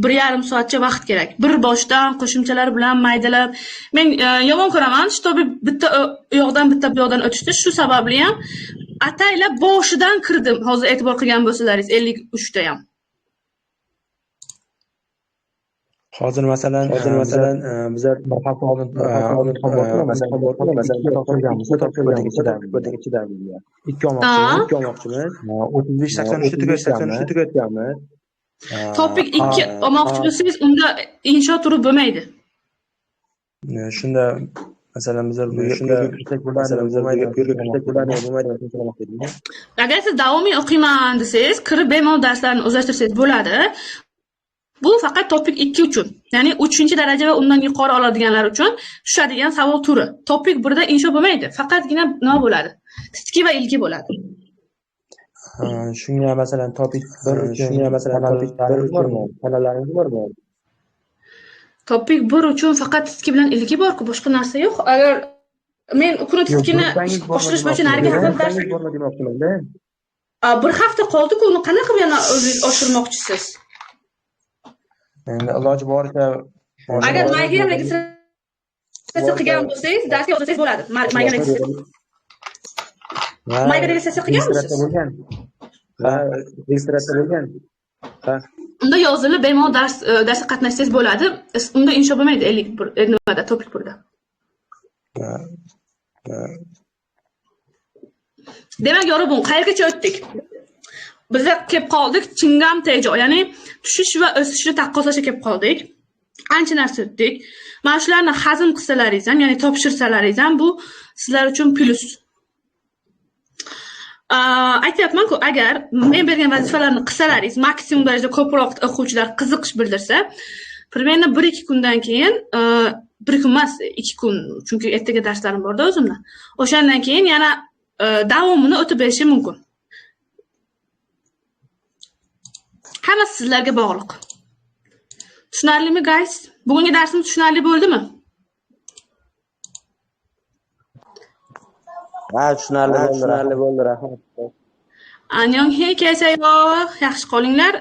1,5 soatcha vaqt kerak. Bir boshdan qo'shimchalar bilan maydalab. Men yomon ko'raman, чтобы bitta u yoqdan bitta bu yoqdan o'tishdi. Shu sababli ham ataylab boshidan kirdim. Hozir e'tibor qilgan bo'lsalaringiz 53 ta ham. Hozir masalan bizlar bir hafta oldin ikki olmoqchimiz. 35-83 tugatganmiz. Topic 2 olmoqchi bo'lsangiz, unda insho turi bo'lmaydi. Shunda masalan bizlar bu yerga kirsak bo'ladi, bo'lmaydi. Agar siz davomiy o'qiyman desangiz, kirib bemalol darslarni o'zlashtirsangiz bo'ladi. Bu faqat topic 2 uchun, ya'ni 3-daraja va undan yuqori oladiganlar uchun tushadigan savol turi. Topic 1 da insho bo'lmaydi, faqatgina nima bo'ladi? Titki va ilgi bo'ladi. Shunga masalan topic 1 uchun kanalaringiz bormi? Topic 1 uchun faqat titki bilan ilgi bor-ku, boshqa narsa yo'q. Agar men kuni titkini oshirish bo'yicha narigi hafta dars bormi demoqchiman-da. Bir hafta qoldi-ku, uni qanaqa qilib yana o'zingiz oshirmoqchisiz? Endi iloji boricha agar mayga ham registratsiya qilgan bo'lsangiz, darsga yozilsangiz bo'ladi. Mayga registratsiya qilganmisiz? Ha, registratsiya bo'lgan. Ha. Unda yozilib bemalol darsga qatnashsangiz bo'ladi. Unda insho bo'lmaydi 51 nimada topic 1da. Demak, yorubun qayergacha o'tdik? Biza kelib qoldik Chingam Tejo, ya'ni tushish va o'sishni taqqoslashga kelib qoldik. Ancha narsa o'tdik. Mana shularni hazm qilsalaringiz ham, ya'ni topshirsalaringiz ham bu sizlar uchun plus. Aytyapman-ku, agar men bergan vazifalarni qilsalaringiz, maksimum darajada ko'proq o'quvchilar qiziqish bildirsa, примерно 1-2 kundan keyin, bir kun emas, 2 kun, chunki ertaga darslarim bor-da o'zimda. O'shandan keyin yana davomini o'tib berishim mumkin. Hammasi sizlarga bog'liq. Tushunarlimi, guys? Bugungi darsimiz tushunarli bo'ldimi? Ha, tushunarli bo'ldi, rahmat. Annyeong kesayo. Yaxshi qolinglar.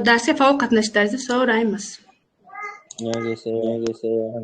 Darsga faol qatnashishingizni so'raymiz. Annyeong kesayo.